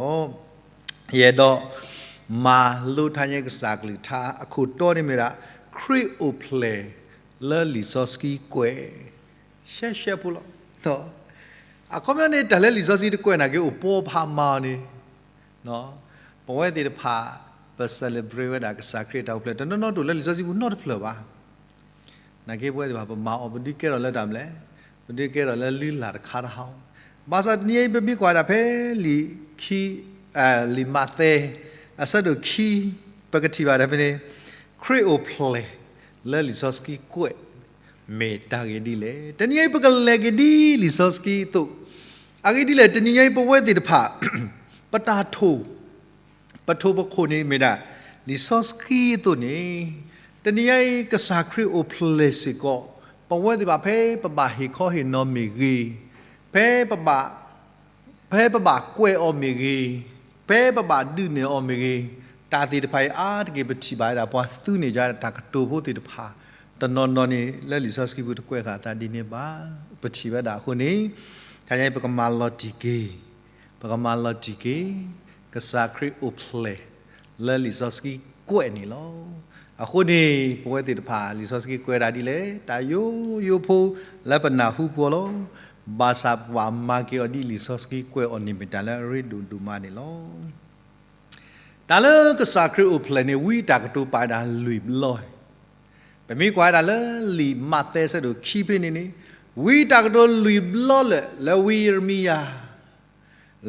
ယအဲၣ်ဒိးမၤလိတဟါညါကစၢ်ကလုၢ်ကထါအခိၣ်တီန့ၣ်မ့ၢ်ဒၣ် ခရံာ်အိၣ်ဖျဲၣ်လၢလံာ်စီဆှံကွဲး ရှဲရှဲဖိလီၤ. အခီပညီန့ၣ် တၢ်လၢလံာ်စီဆှံတကွဲးနာ်က့ အိၣ်ပှဲၤဖးမၤအီၤန့ၣ် ပဝဲသ့ၣ်တဖၣ် ပ celebrate ဝဲဒၣ်ကစၢ်ခရံာ်တၢ်အိၣ်ဖျဲၣ်တနီၤနီၤတအိၣ်လၢလံာ်စီဆှံပူၤနီတဖျၢၣ်ဘၣ်. နာ်က့ပဝဲသ့ၣ်တဖၣ် ပမၤအီၤ ပဒုးကဲထီၣ်လၢတၢ်မနုၤလဲၣ်, ပဒုးကဲထီၣ်လၢလုၢ်လၢ်တခါတဟါ. ဘၣ်ဆၣ်တနံၤအံၤ ပမ့ၢ်ကွၢ်ဒၣ်ဖဲလံာ် လံာ်မးသဲ အဆၢဒိၣ်ခံ ပကထံၣ်ဘၣ်ဒၣ်ဖဲန့ၣ် ခရံာ်အိၣ်ဖျဲၣ်လၢလံာ်စီဆှံကွဲး မ့ၢ်တၢ်ဂ့ၢ်ဒ်လဲၣ်. တနံၤအံၤ ပကလဲၤက့ၤဒ်လံာ်စီဆှံအသိး, အဂ့ၢ်ဒ်လဲၣ် တနံၤညါအံၤ ပဝဲသ့ၣ်တဖၣ် ပတၢ်ထိၣ် ပထိၣ်ပခိၣ်န့ၣ်မ့ၢ်ဒၣ် လံာ်စီဆှံအသိးန့ၣ်, တနံၤညါအံၤ ကစၢ်ခရံာ်အိၣ်ဖျဲၣ်စ့ၢ်ကီး ပဝဲသ့ၣ်တဖၣ် ဖဲပဘၣ်ဟ့ၣ်ခီဟ့ၣ်နီၤမ့ၢ်ဂ့ၤ, ဖဲပဘၣ် ဖဲပဘၣ်ကွဲးအီၤမ့ၢ်ဂ့ၤ, ဖဲပဘၣ်ဒုးနဲၣ်အီၤမ့ၢ်ဂ့ၤ, တၢ်သ့ၣ်တဖၣ်အံၤအါတက့ၢ် ပထံၣ်ဘၣ်ဝဲဒၣ် ပှၤသူန့ၢ်ယၤတၢ်ကတိၤဖိသ့ၣ်တဖၣ် တနီၤနီၤန့ၣ် လၢလံာ်စီဆှံပူၤတကွဲးဃာ်အသးဒ်န့ၣ်ဘၣ်. ပထံၣ်ဝဲဒၣ်အဃိန့ၣ်, တနံၤညါအံၤ ပကမၤလီၤတံၢ်က့ၤ ပကမၤလီၤတံၢ်က့ၤ ကစၢ်ခရံာ်အိၣ်ဖျဲၣ်လၢလံာ်စီဆှံကွဲးန့ၣ်လီၤ. အဃိန့ၣ် ပဝဲသ့ၣ်တဖၣ် လံာ်စီဆှံကွဲးဒၣ်ဒ်လဲၣ် တၢ်ယိယိဖိလၢပနၢ်ဟူပှဲၤလီၤ. ဘၣ်ဆၣ်ပှၤမၤက့ၤအီၤဒ်လံာ်စီဆှံကွဲးအီၤန့ၣ် မ့ၢ်တၢ်လၢအရ့ဒိၣ်ဒိၣ်မးန့ၣ်လီၤ. တၢ်လၢကစၢ်ခရံာ်အိၣ်ဖျဲၣ်န့ၣ် ဝံအတၢ်ကတိၤပာ်ဒၣ်လွံၢ်ဘျီ, ပမ့ၢ်ကွၢ်ဒၣ်လၢလံာ်မးသဲဆၢဒိၣ်ခံဖဲန့ၣ်န့ၣ်, ဝံအတၢ်ကတိၤလွံၢ်ဘျီလၢာ် လၢဝံယံးရမံယၤ,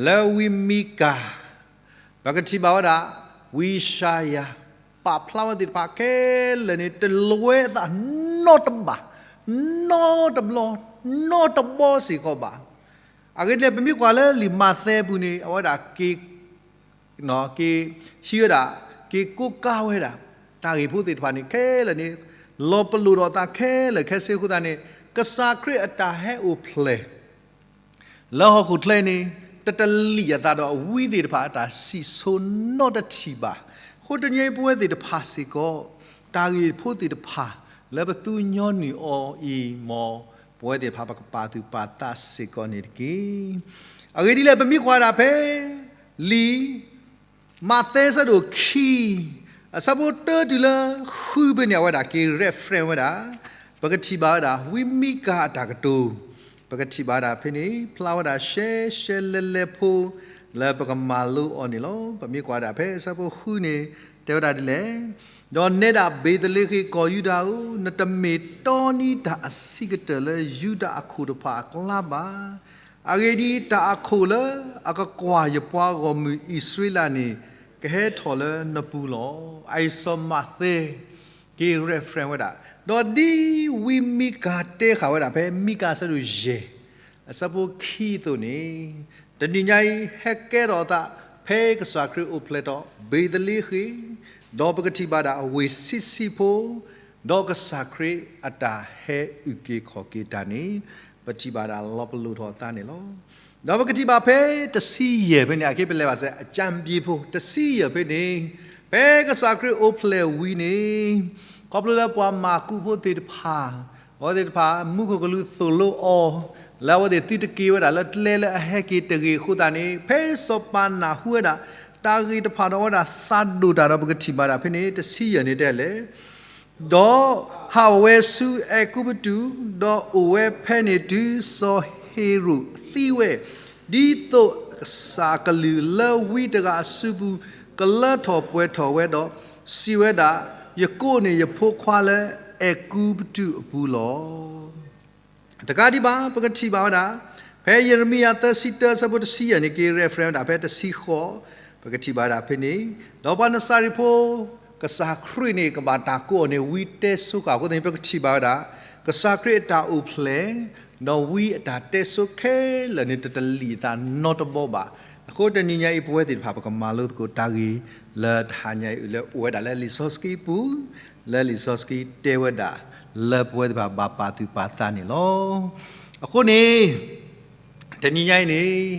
လၢဝံမံကၤ, ပကထံၣ်ဘၣ်ဝဲဒၣ် ဝံယၡါယၤ, ပာ်ဖျါဝဲသ့ၣ်တဖၣ်ခဲလၢာ်န့ၣ် တလွဲအသးနီတဘျီ, နီတဘျီ, နီတဘျီစ့ၢ်ကီးဘၣ်. အဂ့ၢ်ဒ်လဲၣ် ပမ့ၢ်ကွၢ်လၢလံာ်မးသဲပူၤန့ၣ် အဝဲဒၣ်က့ၤ က့ၤဟံးဝဲဒၣ်, က့ၤကိးကါဝဲဒၣ် တၢ်ဂ့ၢ်ဖိသ့ၣ်တဖၣ်န့ၣ်ခဲလၢာ်န့ၣ် လီၤပလိာ်ဒီးအသးခဲလၢာ်ခဲဆ့အဃိသတးန့ၣ် ကစၢ်ခရံာ်အတၢ်ဟဲအိၣ်ဖျဲၣ် လၢဟီၣ်ခိၣ်ချၢန့ၣ် တတလံာ်အသးဒီးဝံသ့ၣ်တဖၣ်အတၢ်စံၣ်စိၤနီတထံၣ်ဘၣ်. အဃိတနံၤအံၤ ပဝဲသ့ၣ်တဖၣ်စ့ၢ်ကီး တၢ်ဂ့ၢ်ဖိသ့ၣ်တဖၣ် လၢပသူညီနုၢ်အီၤအံၤ မ်ပဝဲသ့ၣ်တဖၣ် ပကပာ်သူၣ်ပာ်သးစ့ၢ်ကီးန့ၣ်တက့ၢ်. အဂ့ၢ်ဒ်လဲၣ် ပမ့ၢ်ကွၢ်ဒၣ်ဖဲ လံာ် မးသဲဆၢဒိၣ်ခံ အဆၢဖိတၢတုၤလၢဃုဖဲန့ၣ် အဝဲဒၣ်က့ၤ reference ဝဲဒၣ်, ပကထံၣ်ဘၣ်ဝဲဒၣ် ဝံမံကၤအတၢ်ကတိၤ, ပကထံၣ်ဘၣ်ဝဲဒၣ်ဖဲန့ၣ် ဖျါဝဲဒၣ်ရှဲရှဲလဲလဲဖိ လၢပကမၤလိအီၤန့ၣ်လီၤ. ပမ့ၢ်ကွၢ်ဒၣ်ဖဲအဆၢဖိဃုန့ၣ် တဲဝဲဒၣ်ဒ်လဲၣ်, ဒီးနဲဒၣ်ဘ့ၤသလ့ဃ့ၣ်ကီၢ်ယူဒၤဧၢ, နတမ့ၢ်တီနံၤတၢ်အဆံးကတၢၢ်လၢယူဒၤအခိၣ်တဖၣ်အကျါဘၣ်. အဂ့ၢ်ဒ်အံၤ, တၢ်အခိၣ်လၢအကကွၢ်ယပှၤဂီၢ်မုၢ်အံၣ်စရ့လးန့ၣ် ကဟဲထီၣ်လၢနပူၤလီၤ. အံၤစီၤမးသဲ က့ၤ reference ဝဲဒၣ်, ဒီးဒ်ဝံမံကၤတဲဃာ်ဝဲဒၣ်ဖဲ မံကၤဆၢဒိၣ်ယဲၢ် အဆၢဖိခံအသိးန့ၣ်, တနံၤညါအံၤ ဟဲကဲထီၣ်အသး ဖဲကစၢ်ခရံာ်အိၣ်ဖျဲၣ်ထီၣ် ဘ့ၤသလ့ဃ့ၣ်, ဒီးပကထံၣ်ဘၣ်ဒၣ်အဝ့ၢ်ဆံးဆံးဖိ, ဒီးကစၢ်ခရံာ်အတၢ်ဟဲအုၣ်က့ၤခီၣ်က့ၤတၢ်န့ၣ် ပထံၣ်ဘၣ်ဒၣ်လီၤပလိာ်ထီၣ်အသးန့ၣ်လီၤ. ဒီးပကထံၣ်ဘၣ်ဖဲတဆံယဲၢ်ဖဲန့ၣ် အက့ပလဲၤဘၣ်စဲး အကၠၢဘ့ဖိ တဆံယဲၢ်ဖဲန့ၣ်, ဖဲကစၢ်ခရံာ်အိၣ်ဖျဲၣ်ဝံၤန့ၣ်, ခီဖျိလၢပှၤမၤကူဖိသ့ၣ်တဖၣ်, အဝဲသ့ၣ်တဖၣ် မူခိၣ်ကလူးသိၣ်လိအီၤ, လၢအဝဲသ့ၣ်သုတက့ၤဝဲဒၣ်လၢကျဲလၢအဟဲက့ၤတဂ့ၤအဃိသတးန့ၣ်, ဖဲစီၤပၤနၢ်ဟူဝဲဒၣ် တၢ်ဂ့ၢ်တဖၣ်ဒီးအဝဲဒၣ်သးဒိၣ်တၢ်ဒီး ပကထံၣ်ဘၣ်ဒၣ်ဖဲန့ၣ် တဆံယဲၢ်န့ၣ်တဲလဲၣ် ဒီးဟးဝဲဆူအဲၤကူပတူး, ဒီးအိၣ်ဝဲဖဲန့ၣ်တုၤစီၤဟ့ၤရိာ်သံဝဲ, ဒ်သိးကစၢ်အကလုၢ်လၢဝံတဂၤအစုပူၤ ကလၢထီၣ်ပှဲၤထီၣ်ဝဲဒီး, စံးဝဲဒၣ်, ယကိးန့ၢ်ယဖိခွါလၢအဲၤကူပတူးအပူၤလီၤ. တကးဒံးဘၣ် ပကထံၣ်ဘၣ်ဝဲဒၣ်, ဖဲယံးရမံယၤသၢဆံတၢ အဆၢဖိတဆံယဲၢ်န့ၣ် က့ၤ reference ဝဲဒၣ်ဖဲတဆံဃိး, ပကထံၣ်ဘၣ်ဝဲဒၣ်ဖဲန့ၣ်, ဒီးပှၤနစၤရ့းဖိ ကစၢ်ခရံာ်န့ၣ် ကဘၣ်တၢ်ကိးအီၤန့ၣ် ဝံတဲဆိဃာ်အဃိသတးန့ၣ် ပကထံၣ်ဘၣ်ဝဲဒၣ်, ကစၢ်ခရံာ်အတၢ်အိၣ်ဖျဲၣ်, ဒီးဝံအတၢ်တဲဆိခဲလၢာ်န့ၣ် တတလံာ်အသးနီတဘီဘၣ်. အဃိတနံၤညါအံၤ ပဝဲသ့ၣ်တဖၣ် ပကမၤလိသကိးတၢ်ဂ့ၢ်လၢတဟါညါအံၤ လၢအိၣ်ဝဲဒၣ်လၢလံာ်စီဆှံပူၤ, လၢလံာ်စီဆှံတဲဝဲဒၣ်, လၢပဝဲသ့ၣ်တဖၣ်ဘၣ်ပာ်သူၣ်ပာ်သးန့ၣ်လီၤ. အဃိန့ၣ် တနံၤညါအံၤန့ၣ်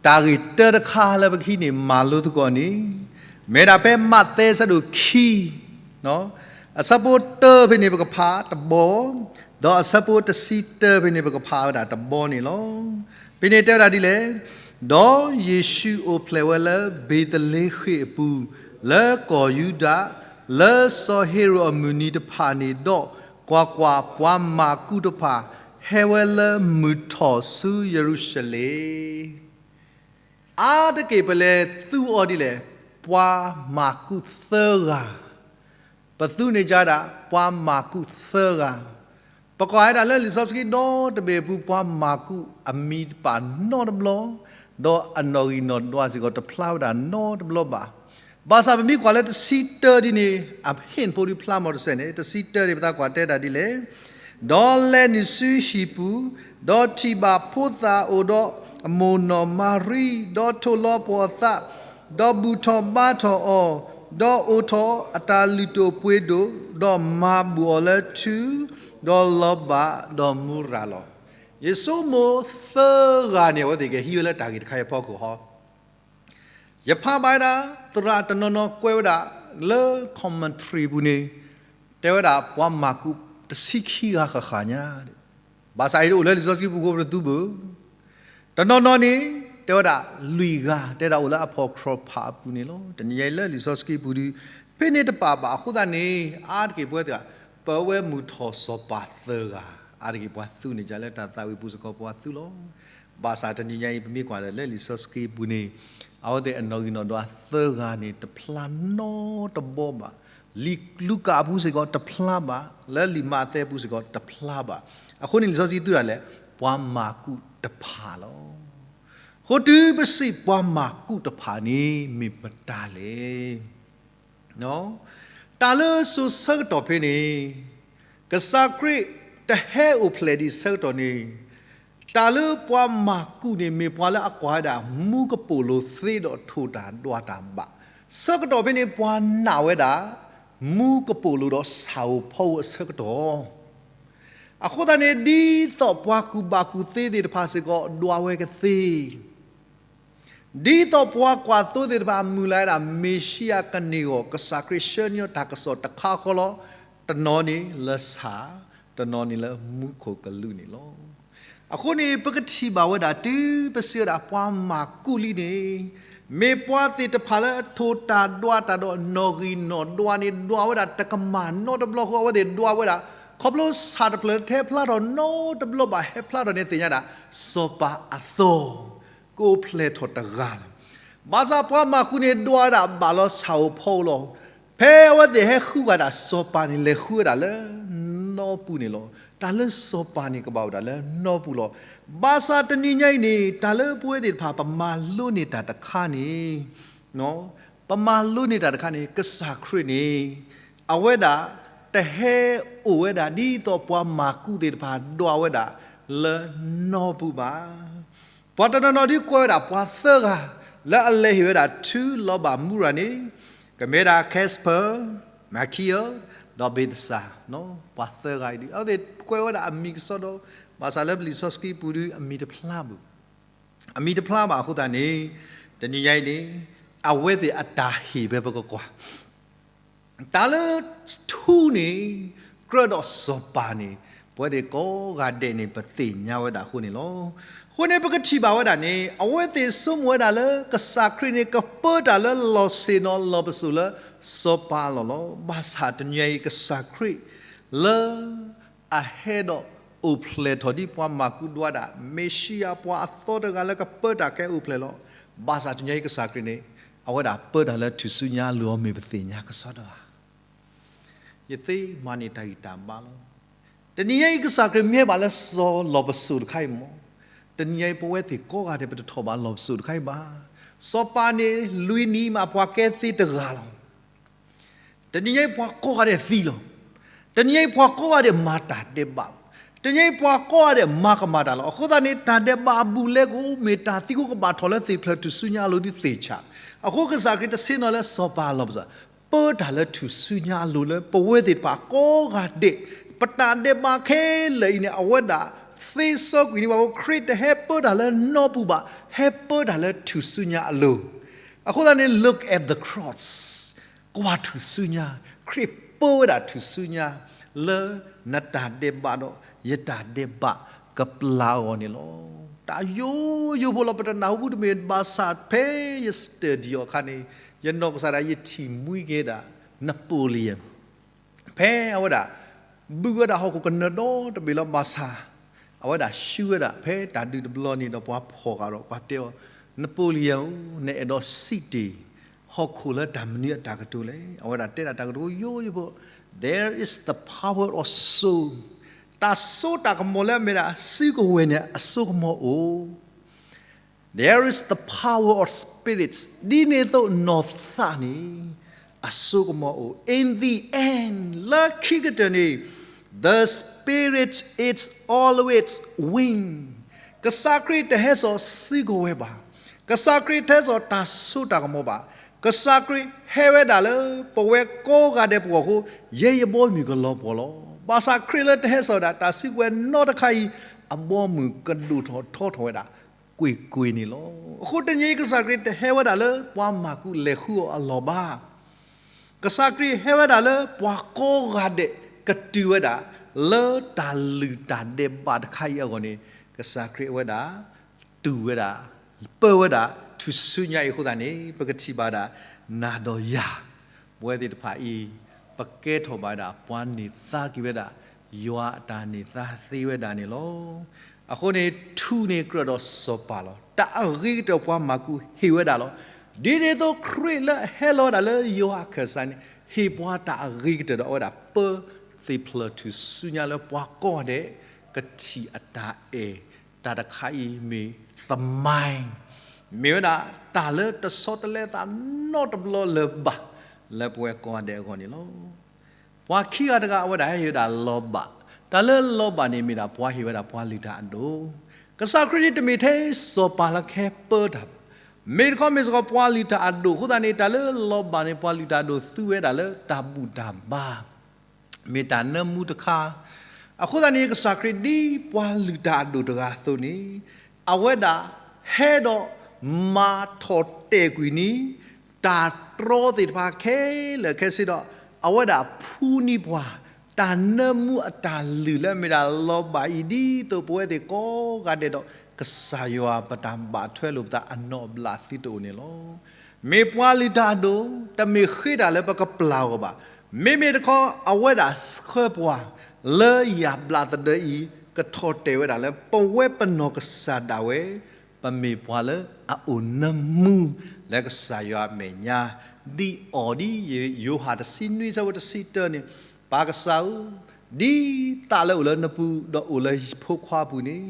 တၢ်ဂ့ၢ်တၢတခါလၢပကဟံးန့ၢ်မၤလိသကိးန့ၣ်, မ့ၢ်ဒၣ်ဖဲမးသဲဆၢဒိၣ်ခံ, အဆၢဖိတၢဖဲန့ၣ် ပကဖးတဘီ, ဒီးအဆၢဖိတဆံတၢဖဲန့ၣ် ပကဖးဝဲဒၣ်တဘီန့ၣ်လီၤ. ဖဲန့ၣ်တဲဝဲဒၣ်ဒ်လဲၣ်, ဒီးယ့ၣ်ရှူးအိၣ်ဖျဲၣ်ဝဲလၢဘ့းသလ့ဃ့ၣ်အပူၤ, လၢကီၢ်ယူဒၤ, လၢစီၤဟ့ၤရိာ်အမုၢ်နံၤတဖၣ်န့ၣ်ဒီး, ကွၢ်ကွၢ်, ပှၤမၢ်ကူးတဖၣ်ဟဲဝဲလၢမုၢ်ထီၣ်ဆူယရူၤၡလ့ၣ်. အါတက့ၢ်ပလဲၤသူအီၤဒ်လဲၣ်, ပှၤမၢ်ကူးသၢဂၤ ပသူန့ၢ်ကဒါ ပှၤမၢ်ကူးသၢဂၤ, ပကွၢ်ဝဲဒၣ်လၢလံာ်စီဆှံဒီတဘ့ၣ်အပူၤ ပှၤမၢ်ကူးအမံၤတပာ်နီတဘျီ, ဒီးအနီၣ်ဂံၢ်နီၣ်ဒွးစ့ၢ်ကီးတဖျါဝဲဒၣ်နီတဘျီဘၣ်. ဘၣ်ဆၣ်ပမ့ၢ်ကွၢ်လၢတဆံတၢဒ်န့ၣ် အဟ့ၣ်ဖိဒ်ဖျါမီၤတစဲးန့ၣ်, တဆံတၢန့ၣ် ပသးကွၢ်တဲဒၣ်ဒ်လဲၣ်, ဒီးလဲၤနုာ်ဆူဟံၣ်ပူၤ, ဒီးထံၣ်ဘၣ်ဖိသၣ်အိၣ်ဒီးအမိၢ်နီၢ်မၤရံ, ဒီးထိၣ်လီၤပှီၢ်အသး, ဒီးဘူၣ်ထီၣ်ဘါထီၣ်အီၤ, ဒီးအိၣ်ထီၣ်အတၢ်လုၢ်ဒိၣ်ပှ့ၤဒိၣ်, ဒီးမၤဘူၣ်အီၤလၢထူ, ဒီးလီၤဘၣ်ဒီးမူရၤလီၤ. ယဆိကမိၣ်သၢဂၤန့ၣ် အဝဲသ့ၣ်ကဟံးဝဲလၢတၢ်ဂ့ၢ်တခါအံၤအဖီခိၣ်ဟီ ယဖးဘၣ်ဝဲဒၣ် သရၣ်တနီၤနီၤကွဲးဝဲဒၣ်လၢ commentary ပူၤန့ၣ်, တဲဝဲဒၣ်ပှၤမၢ်ကူးတဆံခံဂၤဃၣ်ဃၣ်ညါ, ဘၣ်ဆၣ်အံၤတအိၣ်လၢလံာ်စီဆှံပူၤဃိပတသူဘၣ်. တနီၤနီၤန့ၣ် တဲဝဲဒၣ်လွံၢ်ဂၤ, တဲဒၣ်အိၣ်လၢအဖီၣ်ခြီၣ်ဖးအပူၤန့ၣ်လီၤ. တနံၤညါအံၤလၢလံာ်စီဆှံပူၤဒီး ဖဲန့ၣ်တပာ်ဘၣ်အဃိသတးန့ၣ် အါတက့ၢ်ပဝဲသ့ၣ် ပဝဲမုၢ်ထီၣ်စီၤပၤသၢဂၤ, အါတက့ၢ်ပှၤသူန့ၢ်ကဒါလၢတၢ်သးဝံၣ်ပူၤစ့ၢ်ကီးပှၤသူလီၤ. ဘၣ်ဆၣ်တနံၤညါအံၤ ပမ့ၢ်ကွၢ်လၢလံာ်စီဆှံပူၤန့ၣ်, အဝဲသ့ၣ်အနီၣ်ဂံၢ်နီၣ်ဒွးသၢဂၤန့ၣ် တဖျါနီတဘီဘၣ်. လံာ်လူၤကၣ်အပူၤစ့ၢ်ကီးတဖျါဘၣ်, လၢလံာ်မးသဲအပူၤစ့ၢ်ကီးတဖျါဘၣ်. အဃိန့ၣ်လံာ်စီဆှံသူဒၣ်လဲာ် ပှၤမၢ်ကူးတဖၣ်လီၤ. အဃိတုၤပစံးပှၤမၢ်ကူးတဖၣ်န့ၣ် မ့ၢ်မတၤလဲၣ်. တၢ်လၢစိၤဆၢကတီၢ်ဖဲန့ၣ်, ကစၢ်ခရံာ်တဟဲအိၣ်ဖျဲၣ်ဒံးဆၢကတီၢ်န့ၣ်, တၢ်လၢပှၤမၢ်ကူးန့ၣ် မ့ၢ်ပှၤလၢအကွၢ်ဝဲဒၣ် မူကပိာ်လိၤသ့ဒီးထိၣ်တၢ်ဒွးတၢ်ဘၣ်. ဆၢကတီၢ်ဖဲန့ၣ် ပှၤနာ်ဝဲဒၣ် မူကပိာ်လိၤဒီးဆၣ်ဧိၤဖီဧိၤအဆၢကတီၢ် အဃိသတးန့ၣ် ဒ်သိးပှၤကူၣ်ဘၣ်ကူၣ်သ့သ့ၣ်တဖၣ်စ့ၢ်ကီး ဒွးဝဲကသ့, ဒ်သိးပှၤကွၢ်သိသ့ၣ်တဖၣ် မုၢ်လၢ်ဝဲဒၣ်မ့ၤၡံယၤကန့ၢ်အဂီၢ် ကစၢ်ခရံာ်ဆှၢန့ၢ်တၢ်ကစီၣ်တခါဃီလီၤ. တနီၤန့ၣ်လၢဆၣ်, တနီၤန့ၣ်လၢမူခိၣ်ကလူးန့ၣ်လီၤ. အဃိန့ၣ် ပကထံၣ်ဘၣ်ဝဲဒၣ် တုၤပစံးဝဲဒၣ် ပှၤမၢ်ကူးလံန့ၣ် မ့ၢ်ပှၤသ့ၣ်တဖၣ်လၢအထိၣ်တၢ်ဒွးတၢ်ဒီးနီၣ်ဂံၢ်နီၣ်ဒွးန့ၣ် ဒွးဝဲဒၣ်တကမၣ်နီတဘျီဃီ အဝဲသ့ၣ်ဒွးဝဲဒၣ် ခီဖျိဆၣ်တဖျၢၣ်ဟဲဖျါထီၣ်နီတဘျီဘၣ် ဟဲဖျါထီၣ်န့ၣ်သ့ၣ်ညါဒၣ် စီၤပၤအသီ ကအိၣ်ဖျဲၣ်ထီၣ်တဂၤလီၤ. ဘၣ်ဆၣ်ပှၤမၢ်ကူးန့ၣ် ဒွးဝဲဒၣ်ဘၣ်လီၤဆၣ်ဧိၤဖီဧိၤလီၤ. ဖဲအဝဲသ့ၣ်ဟဲဃုဂၤဒၣ်စီၤပၤန့ၣ် လဲၤဃုဝဲဒၣ်လၢနီပူၤန့ၣ်လီၤ. တၢ်လၢစီၤပၤန့ၣ် ကဘၣ်အိၣ်ဒၣ်လၢနီပူၤလီၤ. ဘၣ်ဆၣ်တနံၤညါအံၤန့ၣ် တၢ်လၢပဝဲသ့ၣ်တဖၣ် ပမၤလိန့ၢ်တၢ်တခါန့ၣ် ပမၤလိန့ၢ်တၢ်တခါန့ၣ် ကစၢ်ခရံာ်န့ၣ် အဝဲဒၣ်တဟဲအိၣ်ဝဲဒၣ် ဒ်သိးပှၤမၢ်ကူးသ့ၣ်တဖၣ်ဒွးဝဲဒၣ်လၢနီပူၤဘၣ်. ပှၤတနီၤနီၤဒုးကွဲးဝဲဒၣ်ပှၤသၢဂၤ လၢအလဲၤဟ့ၣ်ဝဲဒၣ်ထူလီၤဘၣ်မူရၤန့ၣ် ကမ့ၢ်ဒၣ် Casper, Michiel ဒီး Balthasar ပှၤသၢဂၤအံၤဒုး အဝဲသ့ၣ်ကွဲးဝဲဒၣ်အမံၤကစီဒီ ဘၣ်ဆၣ်လၢပလံာ်စီဆှံပူၤဒုး အမံၤတဖျါဘၣ် အမံၤတဖျါဘၣ်အဃိသတးန့ၣ် တနံၤညါအံၤန့ၣ် အဝဲသ့ၣ်အတၢ်ဟ့ၣ်ဖဲပကကွၢ် တၢ်လၢထူန့ၣ် ကြၢးဒီးစီၤပၤန့ၣ် ပဝဲသ့ၣ်ကိးဂၤဒဲးန့ၣ် ပသ့ၣ်ညါဝဲဒၣ်အဃိန့ၣ်လီၤ. အဃိန့ၣ် ပကထံၣ်ဘၣ်ဝဲဒၣ်န့ၣ် အဝဲသ့ၣ်ဆိကမိၣ်ဝဲဒၣ်လၢ ကစၢ်ခရံာ်န့ၣ် ကပၢတၢ်လၢလီၢ်ဆ့ၣ်နီၤလီၢ်ပစိာ်လၢစီၤပၤအလီၢ်လီၤ. ဘၣ်ဆၣ်တနံၤညါအံၤ ကစၢ်ခရံာ်လၢ အဟဲဒီးအိၣ်ဖျဲၣ်ထီၣ်ဒ်ပှၤမၢ်ကူးဒွးဒၣ် မ့ၣ်ၡံယၤ ပှၤအသီတဂၤလၢကပၢတၢ်ကဲအိၣ်ဖျဲၣ်လီၤ. ဘၣ်ဆၣ်တနံၤညါအံၤကစၢ်ခရံာ်န့ၣ် အဝဲဒၣ်ပၢတၢ်လၢထူၣ်စုညါအလိၤအီၤ မ့ၢ်ပသ့ၣ်ညါကစီဒီဧါ. ယသ့မၤန့ၢ်တၢ်ဂံၢ်တၢ်ဘါလီၤ. တနံၤညါအံၤကစၢ်ခရံာ်မ့ၢ်ဘၣ်လၢစီၤလီၢ်ပစိာ်တခါအံၤမ့ၢ် တနံၤညါအံၤပဝဲသ့ၣ်ကိးဂၤဒဲး ပတထီၣ်ဘၣ်လီၢ်ပစိာ်တခါအံၤဘၣ်. စီၤပၤန့ၣ် လွံၢ်နံၣ်မး ပှၤကဲသ့တဂၤလီၤ. တနံၤညါအံၤပှၤကိးဂၤဒဲးသံလီၤ. တနံၤညါအံၤပှၤကိးဂၤဒဲးမၤတၢ်ဒဲးဘးလီၤ. တနံၤညါအံၤပှၤကိးဂၤဒဲးမၤကမၣ်တၢ်လီၤ. အဃိသတးန့ၣ် တၢ်ဒဲးဘးအဘူးအလဲကအိၣ် မ့ၢ်တၢ်သံကွၢ်ကဘၣ်ထီၣ်လၢသ့ၣ်ဖျၢၣ်ထူၣ်စုညါအလိၤဒ်သ့ၣ်ဆး. အဃိကစၢ်ခရံာ်တဆ့ၣ်နီၤလၢစီၤပၤအလီၢ်ပစိာ် ပၢတၢ်လၢထူၣ်စုညါအလိၤလၢပဝဲသ့ၣ်တဖၣ်ကိးဂၤဒဲး ပတၢ်ဒဲးဘးခဲလၢာ်အံၤန့ၣ် အဝဲဒၣ်သ့စီကွံာ်န့ၢ်ဘၣ် ခရံာ်တဟဲပၢတၢ်လၢနီပူၤဘၣ်, ဟဲပၢတၢ်လၢထူၣ်စုညါအလိၤ. အဃိသတးန့ၣ် look at the cross, ကွၢ်ထူၣ်စုညါ, ခရံာ်ပၢဝဲဒၣ်ထူၣ်စုညါ လၢနတၢ်ဒဲးဘးဒီးယတၢ်ဒဲးဘး ကပျၢ်အဂီၢ်န့ၣ်လီၤ. တၢ်ယိယိဖိလီၤ ပတနၢ်ဟူဘူးတမ့ၢ်ဘၣ်ဆၣ် ဖဲယ study အီၤအခါန့ၣ် ယနီၢ်ကစၢ်ဒၣ်ယထံၣ်မှံက့ၤဒၣ် Napoleon ဖဲအဝဲဒၣ် ဘုးဝဲဒၣ်ဟီၣ်ခိၣ်ကနၢဒီတဘ့ၣ်လီၤဘၣ်ဆၣ် အဝဲဒၣ်ဆှၢဝဲဒၣ်ဖဲတၢ်ဒုးတဘျီန့ၣ်ဒီးပှၤဖီၣ်ဃာ်ဒီးပှၤတဲအီၤ Napoleon ဧၢ, နအဲၣ်ဒိးစံးတ့ၢ် ဟီၣ်ခိၣ်လၢတၢ်မနုၤအတၢ်ကတိၤလဲၣ်. အဝဲဒၣ်တဲဒၣ်တၢ်ကတိၤယိယိဖိ There is the power of soul. တၢ်စိတၢ်ကမီၤလၢအမ့ၢ်ဒၣ်စုကဝဲၤန့ၣ် အစိကမီၤအိၣ် There is the power of spirits. ဒ်န့ၣ်အသိးနီၢ်သးန့ၣ် အစိကမီၤအိၣ် In the end, လၢခံကတၢၢ်န့ၣ် the spirit is always win. ကစၢ်ခရံာ်တဟဲစိာ်စုကဝဲၤဘၣ်. ကစၢ်ခရံာ်တဟဲစိာ်တၢ်စိတၢ်ကမီၤဘၣ်. ကစၢ်ခရံာ်ဟဲဝဲဒၣ်လၢပဝဲကိးဂၤဒဲးပဂီၢ်အဃိ ယဲယဘီမုၢ်ကလီၤပှီၢ်လီၤ. ဘၣ်ဆၣ်ခရံာ်လၢတဟဲစိာ်ဒၣ် တၢ်စုကဝဲၤနီတခါအံၤ အဘီမုၢ်ကဒိၣ်ထီၣ်ထီထီၣ်ဝဲဒၣ် ကွ့ၢ်ကွ့ၢ်န့ၣ်လီၤ. အဃိတနံၤအံၤ ကစၢ်ခရံာ်တဟဲဝဲဒၣ်လၢပှၤမၤကူးလဲၤဃုအီၤအလီၢ်ဘၣ်. ကစၢ်ခရံာ်ဟဲဝဲဒၣ်လၢပှၤကိးဂၤဒဲးကတုၤဝဲဒၣ် လၢတၢ်လုၢ်တၢ်ဒဲးဘးတခါအံၤအဂီၢ်န့ၣ် ကစၢ်ခရံာ်ဝဲဒၣ် တုၤဝဲဒၣ် ပၢဝဲဒၣ် ထူၣ်စုညါအံၤအဃိသတးန့ၣ် ပကထံၣ်ဘၣ်ဒၣ် နၤဒီးယၤ ပဝဲသ့ၣ်တဖၣ်အံၤ ပကဲထီၣ်ဘၣ်ဝဲဒၣ် ပှၤန့ၢ်သါက့ၤဝဲဒၣ် ယွၤအတၢ်န့ၢ်သါသ့ဝဲဒၣ်န့ၣ်လီၤ. အဃိန့ၣ် ထူၣ်န့ၢ်ကြၢးဒီးစီၤပၤလီၤ. တၢ်အဂ့ၤကတၢၢ်ပှၤမၤကူးဟ့ၣ်ဝဲဒၣ်လီၤ. ဒ်န့ၣ်အသိးခရံာ်လၢအဟဲလီၤဝဲဒၣ်လၢယွၤအခၢၣ်စးန့ၣ် ဟ့ၣ်ပှၤတၢ်အဂ့ၤကတၢၢ်ဒီးအဝဲဒၣ်ပၢသ့ၣ်ဖျၢၣ်ထူၣ်စုညါလၢပှၤကိးဂၤဒဲး ကထံၣ်အတၢ်အဲၣ် တၢ်တခါအံၤမ့ၢ် သမိုင်း မ့ၢ်ဝဲဒၣ်တၢ်လၢတဆီတလဲသးနီတဘျီလၢၤဘၣ် လၢပဝဲကိးဂၤဒဲးအဂီၢ်န့ၣ်လီၤ. ပှၤခံဂၤတဂၤအဝဲဒၣ်ဟဲဟ့ၣ်ဝဲဒၣ်လီၤဘၣ်. တၢ်လၢလီၤဘၣ်န့ၣ် မ့ၢ်ဒၣ်ပှၤဟ့ၣ်ဝဲဒၣ်ပှၤလုၢ်တၢ်အဒိၣ်. ကစၢ်ခရံာ်န့ၣ်တမ့ၢ်ထဲစီၤပၤလၢကဟဲပၢတၢ်ဘၣ်. မ့ၢ်တခီမ့ၢ်စ့ၢ်ကီးပှၤလုၢ်တၢ်အဒိၣ်အဃိသတးန့ၣ် တၢ်လၢလီၤဘၣ်န့ၣ် ပှၤလုၢ်တၢ်အဒိၣ်သူဝဲဒၣ်လၢတၢ်ဘူၣ်တၢ်ဘါ မ့ၢ်တၢ်နၢမူတခါ. အဃိသတးန့ၣ် ကစၢ်ခရံာ်ဒ်ပှၤလုၢ်တၢ်အဒိၣ်တဂၤအသိးန့ၣ် အဝဲဒၣ်ဟဲဒီးမၤထီၣ်တဲာ်ကွံာ်န့ၣ် တၢ်တြီသ့ၣ်တဖၣ်ခဲလၢာ်ခဲဆ့ဒီး အဝဲဒၣ်ဖှူန့ၢ်ပှၤ တၢ်နၢမူအတၢ်လုၢ်လၢအမ့ၢ်ဒၣ်လီၤဘၣ်အံၤ ဒ်သိးပဝဲသ့ၣ်ကိးဂၤဒဲးဒီး ကစၢ်ယွၤပတၢ်ဘၣ်ထွဲလိာ်ပသးအနီၢ်ဘျးသုတအိၣ်န့ၣ်လီၤ. မ့ၢ်ပှၤလုၢ်တၢ်အဒိၣ် တမ့ၢ်ဃ့တၢ်လၢပကပျၢ်အီၤဘၣ်. မ့မ့ၢ်တခီ အဝဲဒၣ်ဆှၢပှၤ လၢယၢ်ဘျးသဒၢအံၤ ကထီၣ်တဲာ်ဝဲဒၣ်လၢ ပဝဲပနီၢ်ကစၢ်ဒၣ်ဝဲ ပမ့ၢ်ပှၤလၢအအိၣ်နၢမူ လၢကစၢ်ယွၤအမဲာ်ညါ ဒ်အီၤဒ်ယိၤဟၣ်တဆံနွံ ဆၢဖိတဆံတၢန့ၣ်, ပၢ်ကစၢ်ဧၢ, ဒ်သးလၢအိၣ်လၢနပူၤ ဒီးအိၣ်လၢဖိခွါအပူၤန့ၣ်,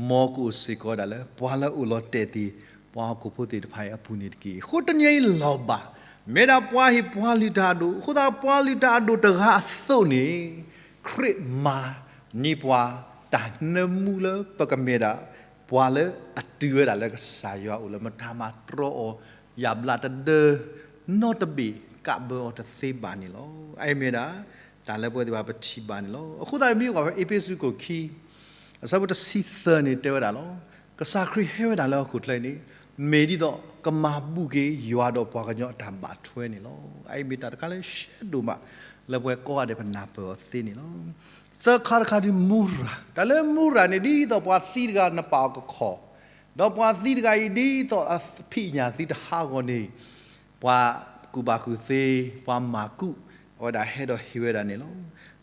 မ်ကအိၣ်စ့ၢ်ကီးဝဲဒၣ်လၢ ပှၤလၢအအိၣ်လီၤတဲာ်သ့ၣ် ပှၤဟီၣ်ခိၣ်ဖိသ့ၣ်တဖၣ်အံၤအပူၤန့ၣ်တက့ၢ်. အဃိတနံၤအံၤလီၤဘၣ်, မ့ၢ်ဒၣ်ပှၤဟ့ၣ်ပှၤလုၢ်တၢ်အဒိၣ်, အဃိသတးပှၤလုၢ်တၢ်အဒိၣ်တဂၤအသိးန့ၣ်, ခရံာ်မၤန့ၢ်ပှၤ တၢ်နၢမူလၢပကမ့ၢ်ဒၣ် ပှၤလၢအတုၤဝဲဒၣ်လၢကစၢ်ယွၤအအိၣ်လၢမတၤမၤတြီအီၤ ယၢ်ဘျးတဒၢ နီတဘ့ၣ်ကးဘၢအီၤတသ့ဘၣ်န့ၣ်လီၤ. အအံၤမ့ၢ်ဒၣ် တၢ်လၢပဝဲသ့ၣ်တဖၣ်ပထံၣ်ဘၣ်န့ၣ်လီၤ. အဃိသတးမ့ၢ်ကွၢ်ဖဲအ့းဖ့းစူးခိၣ်ခံ အဆၢဖိတဆံသၢန့ၣ်တဲဝဲဒၣ်လီၤ. ကစၢ်ခရံာ်ဟဲဝဲဒၣ်လၢဟီၣ်ခိၣ်ချၢအံၤန့ၣ် မ့ၢ်ဒ်သိးကမၤဘူၣ်က့ၤယွၤဒီးပှၤကညီအတၢ်ဘၣ်ထွဲန့ၣ်လီၤ. အအံၤမ့ၢ်တၢ်တခါလၢရှဲဒိၣ်မး လၢပဝဲကိးဂၤဒဲးပနၢ်ပၢၢ်အီၤသ့န့ၣ်လီၤ. သၢခါတခါဒုးမူရၤ, တၢ်လၢမူရၤန့ၣ် ဒ်သိးပှၤသံတဂၤနပာ်အီၤကခီၣ်, ဒီးပှၤသံတဂၤအံၤဒ်သိးအဖံးညၣ်သုတဟးဂီၤန့ၣ် ပှၤကူၣ်ဘၣ်ကူၣ်သ့ ပှၤမၤကူး အဝဲဒၣ်ဟဲဒီးဟ့ၣ်ဝဲဒၣ်န့ၣ်လီၤ.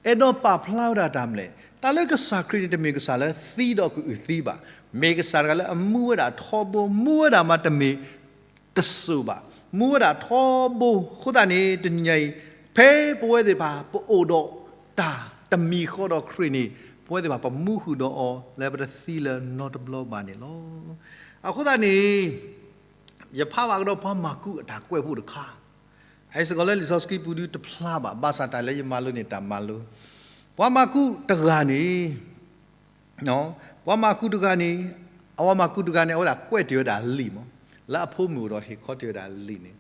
အဲၣ်ဒိးပာ်ဖျါဝဲဒၣ်တၢ်မနုၤလဲၣ်, တၢ်လၢကစၢ်ခရံာ်န့ၣ် တမ့ၢ်ကစၢ်လၢသံဒီးကအုၣ်သံဘၣ်. မ့ၢ်ကစၢ်တဂၤလၢအမူဝဲဒၣ်ထီဘိ, မူဝဲဒၣ်မးတမ့ၢ်တစိၢ်ဘၣ်, မူဝဲဒၣ်ထီဘိ. အဃိသတးန့ၣ် တနံၤညါအံၤ ဖဲပဝဲသ့ၣ်တဖၣ် ပအိၣ်ဒီးတၢ်တမံၤဃီဒီးခရံာ်န့ၣ် ပဝဲသ့ၣ်တဖၣ်ပမူဃုာ်ဒီးအီၤလၢပတသံလၢၤနီတဘျီဘၣ်န့ၣ်လီၤ. အဃိသတးန့ၣ် ယဖးဘၣ်ကဒီးပှၤမၤကူးအတၢ်ကွဲးဖိတခါ, အအံၤစ့ၢ်ကီးလၢလံာ်စီဆှံပူၤဒုးတဖျါဘၣ်, ဘၣ်ဆၣ်တၢ်လၢယမၤလိန့ၣ်တၢ်မၤလိ, ပှၤမၤကူးတဂၤန့ၣ် ပှၤမၤကူးတဂၤန့ၣ်, အဝဲမၤကူးတဂၤန့ၣ် အဝဲဒၣ်ကွဲးတ့ၢ်ဝဲဒၣ်လံာ်မး, လၢအဖိမုၣ်အိၣ်ဒီးဟ့ၣ်ခီတ့ၢ်ဝဲဒၣ်လံာ်န့ၣ်,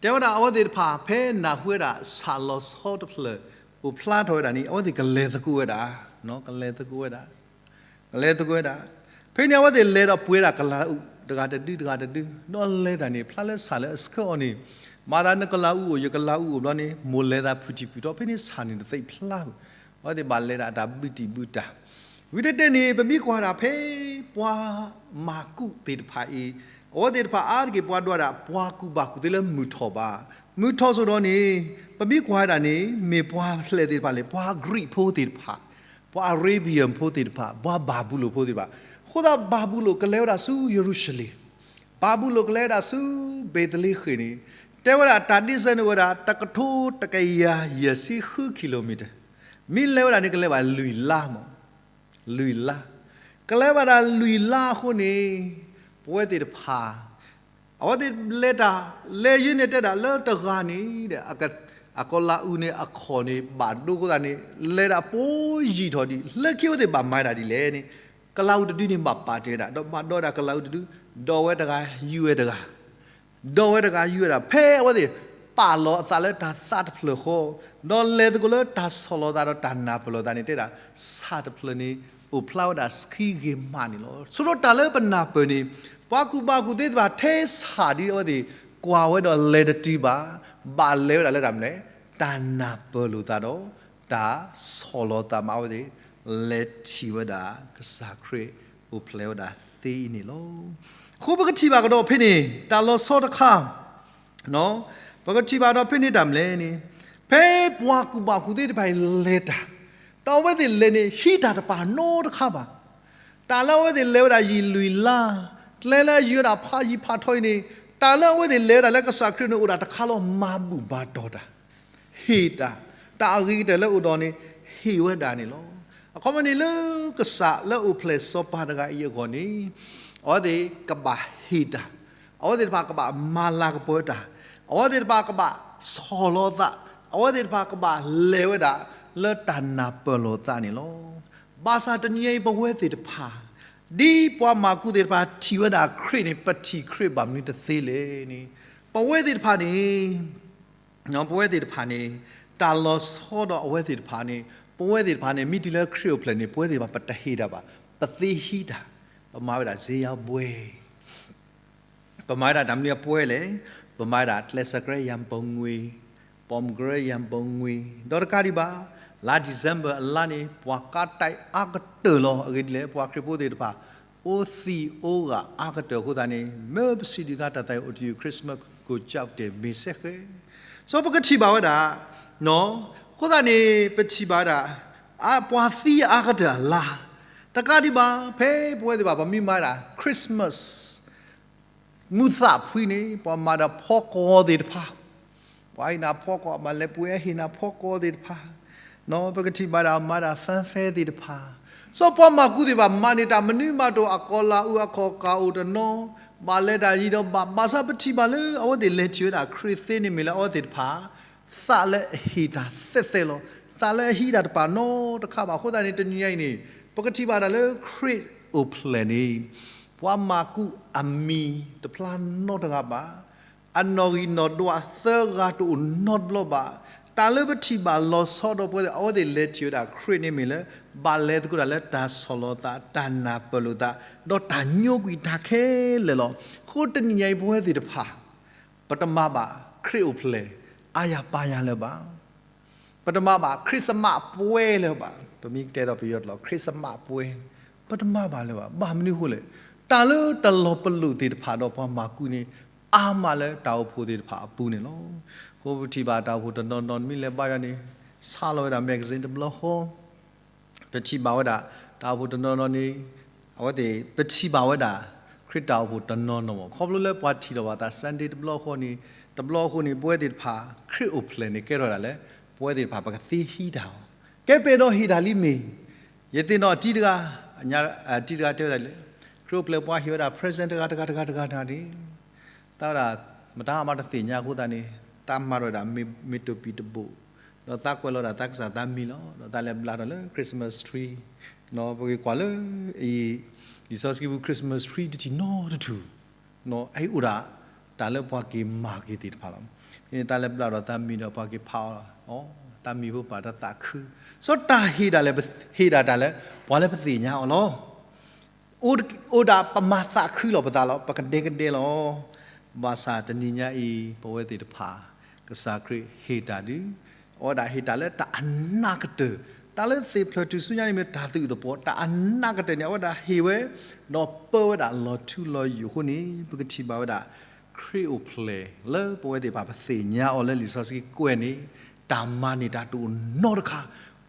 တဲဝဲဒၣ်အဝဲသ့ၣ်တဖၣ် ဖဲနၢ်ဟူဝဲဒၣ်ဆၣ်လီၤဆီတဖျၢၣ် အိၣ်ဖျါထီၣ်ဝဲဒၣ်န့ၣ် အဝဲသ့ၣ်ကလဲၤသကိးဝဲဒၣ်, ကလဲၤသကိးဝဲဒၣ် ကလဲၤသကိးဝဲဒၣ်. ဖဲန့ၣ် အဝဲသ့ၣ်လဲၤဒီးပှ့ၤဒၣ်ကလၤအုၣ် တဂၤတဒု တဂၤတဒု, ဒီးလဲၤတၢ်န့ၣ် ဖျါလၢဆၣ်လၢအဆှၢအီၤန့ၣ်, မၤသးနကလၤအုၣ်အိၣ် ယကလၤအုၣ်အိၣ်ဘျီန့ၣ် မိၢ်လဲၤသးဖုၣ်ထံၣ်ဖုၣ်ထီ, ဖဲန့ၣ်ဆၣ်န့ၣ်တသ့ၣ်ဖျါဘၣ်. အဝဲသ့ၣ်ဘၣ်လဲၤဒၣ်အတၢ်ဘုတံၢ်ဘုတၢ် ဝံၤတတဲန့ၣ် ပမ့ၢ်ကွၢ်ဒၣ်ဖဲ ပှၤမၤကူၣ်သ့ၣ်တဖၣ်အံၤ, အဝဲသ့ၣ်တဖၣ်အါတက့ၢ် ပှၤဒွးဒၣ် ပှၤကူၣ်ဘၣ်ကူၣ်သ့လၢမုၢ်ထီၣ်ဘး, မုၢ်ထီၣ်စိဒီးန့ၣ် ပမ့ၢ်ကွၢ်ဒၣ်န့ၣ် မ့ၢ်ပှၤဖျဲၣ်သ့ၣ်တဖၣ်လဲၣ်, ပှၤအကရံၣ်ဖိသ့ၣ်တဖၣ်, ပှၤအၤရ့ဘံယၣ်ဖိသ့ၣ်တဖၣ်, ပှၤဘၤဘူလိၣ်ဖိသ့ၣ်တဖၣ်, အဃိသတးဘၤဘူလိၣ်ကလဲၤဝဲဒၣ်ဆူယရူၤၡလ့ၣ်, ဘၤဘူလိၣ်ကလဲၤဝဲဒၣ်ဆူဘ့းသလ့ဃ့ၣ်န့ၣ်, တဲဝဲဒၣ်တၢ်ဒ့စၢၤန့ၣ်အိၣ်ဝဲဒၣ် တကထိတကယၤယဲၢ်ဆံဃု kilometer, မ့ၢ်လဲၤဝဲဒၣ်န့ၣ် ကလဲၤဘၣ်လွံၢ်လါမး, လွံၢ်လါ, ကလဲၤဘၣ်ဒၣ်လွံၢ်လါအဃိန့ၣ်, ပဝဲသ့ၣ်တဖၣ် အဝဲသ့ၣ်လဲၤတၢ်, လဲၤယံၤန့ၣ်တဲဒၣ်လၢတဂၤန့ၣ်ဒီး အကလးအူန့ၣ် အခီၣ်န့ၣ် ဘၣ်ဒိအဃိသတးန့ၣ် လဲၤဒၣ်ပိယံာ်ထီၣ်ဒံး, လၢခံအဝဲသ့ၣ်ဘၣ်မၤဒၣ်ဒ်လဲၣ်န့ၣ်, ကလးအူတဒုန့ၣ် ဘၣ်ပာ်တ့ၢ်ဝဲဒၣ် ဒီးဘၣ်ဒီးဝဲဒၣ်ကလးအူတဒု, ဒီးဝဲတဂၤ ယုၢ်ဝဲတဂၤ ဒီးဝဲတဂၤယုၢ်ဝဲဒၣ် ဖဲအဝဲသ့ၣ်ပာ်လီၤအသးလၢတၢ်သးတဖျၢၣ်ဃီ, ဒီးလဲၤသကိးလၢတၢ်ဆီၣ်လီၤသးဒီးတၢ်နၢ်ပၢၢ်လိာ်သးန့ၣ် တဲဒၣ် ဆၣ်တဖျၢၣ်န့ၣ် အိၣ်ဖျါဝဲဒၣ်ဆှံဂ့ၤမးန့ၣ်လီၤ. ဆိကမိၣ်တၢ်လၢပနၢ်ပၢၢ်န့ၣ်, ပှၤကူၣ်ဘၣ်ကူၣ်သ့သ့ၣ်တဖၣ် ထဲဆၣ်ဒ်အဝဲသ့ၣ်ကွၢ်ဝဲဒီးလဲၤတတုၤဘၣ်, ဘၣ်လဲၤဝဲဒၣ်လၢတၢ်မနုၤလဲၣ်, တၢ်နၢ်ပၢၢ်လိာ်သးဒီး တၢ်ဆီၣ်လီၤသးမး အဝဲသ့ၣ် လဲၤထံၣ်ဝဲဒၣ် ကစၢ်ခရံာ်အိၣ်ဖျဲၣ်ဝဲဒၣ်သ့အံၤန့ၣ်လီၤ. အဃိပကထံၣ်ဘၣ်ကဒီးဖဲန့ၣ် တၢ်လီၤဆီတခါ, ပကထံၣ်ဘၣ်ဒီးဖဲန့ၣ်တၢ်မနုၤလဲၣ်န့ၣ်, ဖဲပှၤကူၣ်ဘၣ်ကူၣ်သ့သ့ၣ်တဖၣ်အံၤလဲၤတၢ်, ဒီးအဝဲသ့ၣ်လဲၤန့ၣ် ဟံးတၢ်တပာ်နီတခါဘၣ်. တၢ်လၢအဝဲသ့ၣ်လဲၤဝဲဒၣ်ယံာ်လွံၢ်လါ, ကျဲလၢအယံာ်ဝဲဒၣ်ဖးယံာ်ဖးထီအံၤန့ၣ်, တၢ်လၢအဝဲသ့ၣ်လဲၤဝဲဒၣ်လၢကစၢ်ခရံာ်န့ၣ်အိၣ်ဒၣ်တခါလီၤ မၤဘူၣ်ဘၣ်တီၢ်တၢ် ဟ့ၣ်တၢ်, တၢ်အဂ့ၤကတၢၢ်လၢအိၣ်ဒီးန့ၣ် ဟ့ၣ်ဝဲဒၣ်န့ၣ်လီၤ. အခီပညီန့ၣ်လၢကစၢ်လၢအိၣ်ဖျဲၣ်စီၤပၤတဂၤအံၤအဂီၢ်န့ၣ်, အဝဲသ့ၣ်ကဘၣ်ဟ့ၣ်တၢ်, အဝဲသ့ၣ်တဖၣ်ကဘၣ်မၤလၤကပီၤတၢ်, အဝဲသ့ၣ်တဖၣ်ကဘၣ်ဆီၣ်လီၤသး, အဝဲသ့ၣ်တဖၣ်ကဘၣ်လဲၤဝဲဒၣ်လၢတၢ်နၢ်ပၢၢ်လိာ်သးန့ၣ်လီၤ. ဘၣ်ဆၣ်တနံၤအံၤပဝဲသ့ၣ်တဖၣ်, ဒ်ပှၤမၢ်ကူးသ့ၣ်တဖၣ်ထံၣ်ဝဲဒၣ်ခရံာ်န့ၣ် ပထံၣ်ခရံာ်ဘၣ်မနုၤတသ့လဲၣ်န့ၣ်, ပဝဲသ့ၣ်တဖၣ်န့ၣ် ပဝဲသ့ၣ်တဖၣ်န့ၣ်, တၢ်လီၤဆီဒီးအဝဲသ့ၣ်တဖၣ်န့ၣ်, ပဝဲသ့ၣ်တဖၣ်န့ၣ် မ့ၢ်တုၤလၢခရံာ်အိၣ်ဖျဲၣ်န့ၣ် ပဝဲသ့ၣ်တဖၣ်ပတဟ့ၣ်တၢ်ဘၣ်, ပသ့ဟံးတၢ်, ပမၤဝဲဒၣ်စ့ယါဘှဲ ပမၤဝဲဒၣ်တၢ်မနုၤအပှဲၤလဲၣ်, ပမၤဝဲဒၣ်ကျဲးစၢးကြဲယၢ်ပူၤငွေ, ပီၣ်မကရၢယၢ်ပူၤငွေ, ဒီးတကးဒံးဘၣ်, လါ December အလါန့ၣ် ပှၤကါတံာ်အါကတၢၢ်လီၤ. အဂ့ၢ်ဒ်လဲၣ်, ပှၤခရံာ်ဖိသ့ၣ်တဖၣ် အိၣ်သံးအိၣ်ဂာ်အါကတၢၢ်အဃိသတးန့ၣ် မ့ၢ်ပစံးဒုးကါတၢ်သးအံၤအိၣ်တယုၢ် Christmas ကိးကၠီၣ်တဲာ်မ့ၢ်စဲဃဲ, စီၤပကထံၣ်ဘၣ်ဝဲဒၣ်, အဃိသတးန့ၣ် ပထံၣ်ဘၣ်ဝဲဒၣ် ပှၤသံအါကတၢၢ်အလါ, တကးဒံးဘၣ် ဖဲပဝဲသ့ၣ်တဖၣ် ပမ့ၢ်မၤဝဲဒၣ် Christmas မုၢ်သးဖှံန့ၣ် ပှၤမၤဒၣ်ဖီကီၢ်သ့ၣ်တဖၣ်, ပှၤဟ့ၣ်နၤဖီကီၢ် မၤလဲၤပှ့ၤဟ့ၣ်နၤဖီကီၢ်သ့ၣ်တဖၣ်, ပကထံၣ်ဘၣ်ဒၣ်မၤဒၣ် fanfare သ့ၣ်တဖၣ်, စီၤပှၤမၢ်ကူးသ့ၣ်တဖၣ် မၤန့ၢ်တၢ်မနုၤမးတအိၣ် အကီၢ်လၢအူအကီၢ်ကးအိၣ်တနီၤ, ဘၣ်လဲၤတၢ်ယံၤဒီးဘၣ်, ဘၣ်ဆၣ်ပထံၣ်ဘၣ်လၢအဝဲသ့ၣ်လဲၤထံၣ်ဝဲဒၣ်ခရံာ်သ့န့ၣ်မ့ၢ်လၢအဝဲသ့ၣ်တဖၣ် သးလၢအဟ့ၣ်တၢ်သဲးသဲးလီၤ. သးလၢအဟံးတၢ်တပာ်နီတခါဘၣ်. အဃိသတးန့ၣ် တနံၤညါအံၤန့ၣ် ပကထံၣ်ဘၣ်ဒၣ်လၢခရံာ်အိၣ်ဖျဲၣ်န့ၣ် ပှၤမၢ်ကူးအမံၤတဖျါနီတဂၤဘၣ်. အနီၣ်ဂံၢ်နီၣ်ဒွးသၢဂၤတအိၣ်နီတဘျီဘၣ်. တၢ်လၢပထံၣ်ဘၣ်လီၤဆီဒီးပဝဲသ့ၣ် အဝဲသ့ၣ်လဲၤထံၣ်ဝဲဒၣ်ခရံာ်န့ၣ်မ့ၢ်လၢ ဘၣ်လဲၤသကိးတၢ်လၢတၢ်ဆီၣ်လီၤသး, တၢ်နၢ်ပၢၢ်လိာ်သး, ဒီးတၢ်ညိကွံာ်တၢ်ခဲလၢာ်လီၤ. အဃိတနံၤညါအံၤပဝဲသ့ၣ်တဖၣ် ပတမၤဘၣ်ခရံာ်အိၣ်ဖျဲၣ်အါယၤပါယၤလၢၤဘၣ်. ပတမၤဘၣ် Christmas ပှဲၤလၢၤဘၣ်. ပမ့ၢ်တဲဒီးပယီၤတလီၤ Christmas ပှဲၤ, ပတမၤဘၣ်လၢၤဘၣ်. ဘၣ်မနုၤအဃိလဲၣ်, တၢ်လၢတလီၤပလိာ်သ့ၣ်တဖၣ်ဒီးပှၤမၢ်ကူးန့ၣ် အါမးလၢတၢ်အိၣ်ဖှိၣ်သ့ၣ်တဖၣ်အပူၤန့ၣ်လီၤ. အဃိပထံၣ်ဘၣ်တၢ်အိၣ်ဖှိၣ်တနီၤနီၤ နမ့ၢ်လဲၤဘါယွၤန့ၣ် ဆါလီၤဝဲဒၣ် magazine တဘျီဃီ ပထံၣ်ဘၣ်ဝဲဒၣ် တၢ်အိၣ်ဖှိၣ်တနီၤနီၤန့ၣ် အဝဲသ့ၣ် ပထံၣ်ဘၣ်ဝဲဒၣ် ခရံာ်တၢ်အိၣ်ဖှိၣ်တနီၤနီၤမး ခီဖျိလၢပှၤထံၣ်လီၤဘၣ်သး Sunday တဘျီဃီန့ၣ်, တဘျီဃီန့ၣ် ပဝဲသ့ၣ်တဖၣ် ခရံာ်အိၣ်ဖျဲၣ်န့ၣ် ကဲထီၣ်ဒၣ်လၢ ပဝဲသ့ၣ်တဖၣ် ပကသ့ဟံးတၢ်အီၤ, ကဲပဲာ်ဒီးဟ့ၣ်တၢ်လံမ့ၢ်, ယသ့ၣ်နီၣ်အတံၤတဂၤ, အတံၤတဂၤတဲဝဲဒၣ်လၢ ခရံာ်အိၣ်ဖျဲၣ်ပှၤဟ့ၣ်ဝဲဒၣ် present တဂၤတဂၤတဂၤတဂၤန့ၣ် သးဝဲဒၣ် မတၤမးတသ့ၣ်ညါအဃိသတးန့ၣ် သးမၤထီၣ်ဝဲဒၣ် မ့ၢ်တိၢ်ပံၣ်တဘိၣ်, ဒီးသးကွဲးလီၤဒၣ်သးကစၢ်သးမံၤလီၤ. ဒီးသးလဲၤဘျးထီၣ်လၢ Christmas tree, ပက့ၤကွၢ်လၢ အံၤ လံာ်စီဆှံပူၤ Christmas tree တထံၣ်နီတထူၣ်, အံၤအိၣ်ဒၣ် တၢ်လၢပှၤက့ၤမၤက့ၤသ့ၣ်တဖၣ်လီၤ. သးလဲၤဘျးထီၣ်သးမံၤဒီးပှၤက့ၤဖးအီၤလီၤ. သးမံၤဖိပာ်တၢ်သးခု, စီၤတၢ်ဟ့ၣ်ဒၣ်လဲာ် ဟ့ၣ်ဒၣ်တၢ်လၢ ပှၤလၢပသ့ၣ်ညါအီၤလီၤ. အိၣ်ဒၣ်ပမၤသးခုလီၤပသးလီၤ, ပကဒဲကဒဲလီၤ. ဘၣ်ဆၣ်တနံၤညါအံၤ ပဝဲသ့ၣ်တဖၣ် ကစၢ်ခရံာ်ဟ့ၣ်တၢ်ဒုး, အဝဲဒၣ်ဟ့ၣ်တၢ်လၢတၢ်အနးကတၢၢ် တၢ်လၢသ့ၣ်ဖျၢၣ်ထူၣ်စုညါန့ၣ်မ့ၢ်တၢ်သူၣ်အုးသးအုး, တၢ်အနးကတၢၢ်န့ၣ် အဝဲဒၣ်ဟ့ၣ်ဝဲ ဒီးပၢဝဲဒၣ်လီၤထူလီၤယိာ်အဃိန့ၣ် ပကထံၣ်ဘၣ်ဝဲဒၣ် ခရံာ်အိၣ်ဖျဲၣ်လၢပဝဲသ့ၣ်တဖၣ်ပသ့ၣ်ညါအီၤလၢလံာ်စီဆှံကွဲးန့ၣ် တၢ်မၤန့ၢ်တၢ်တအိၣ်နီတခါ,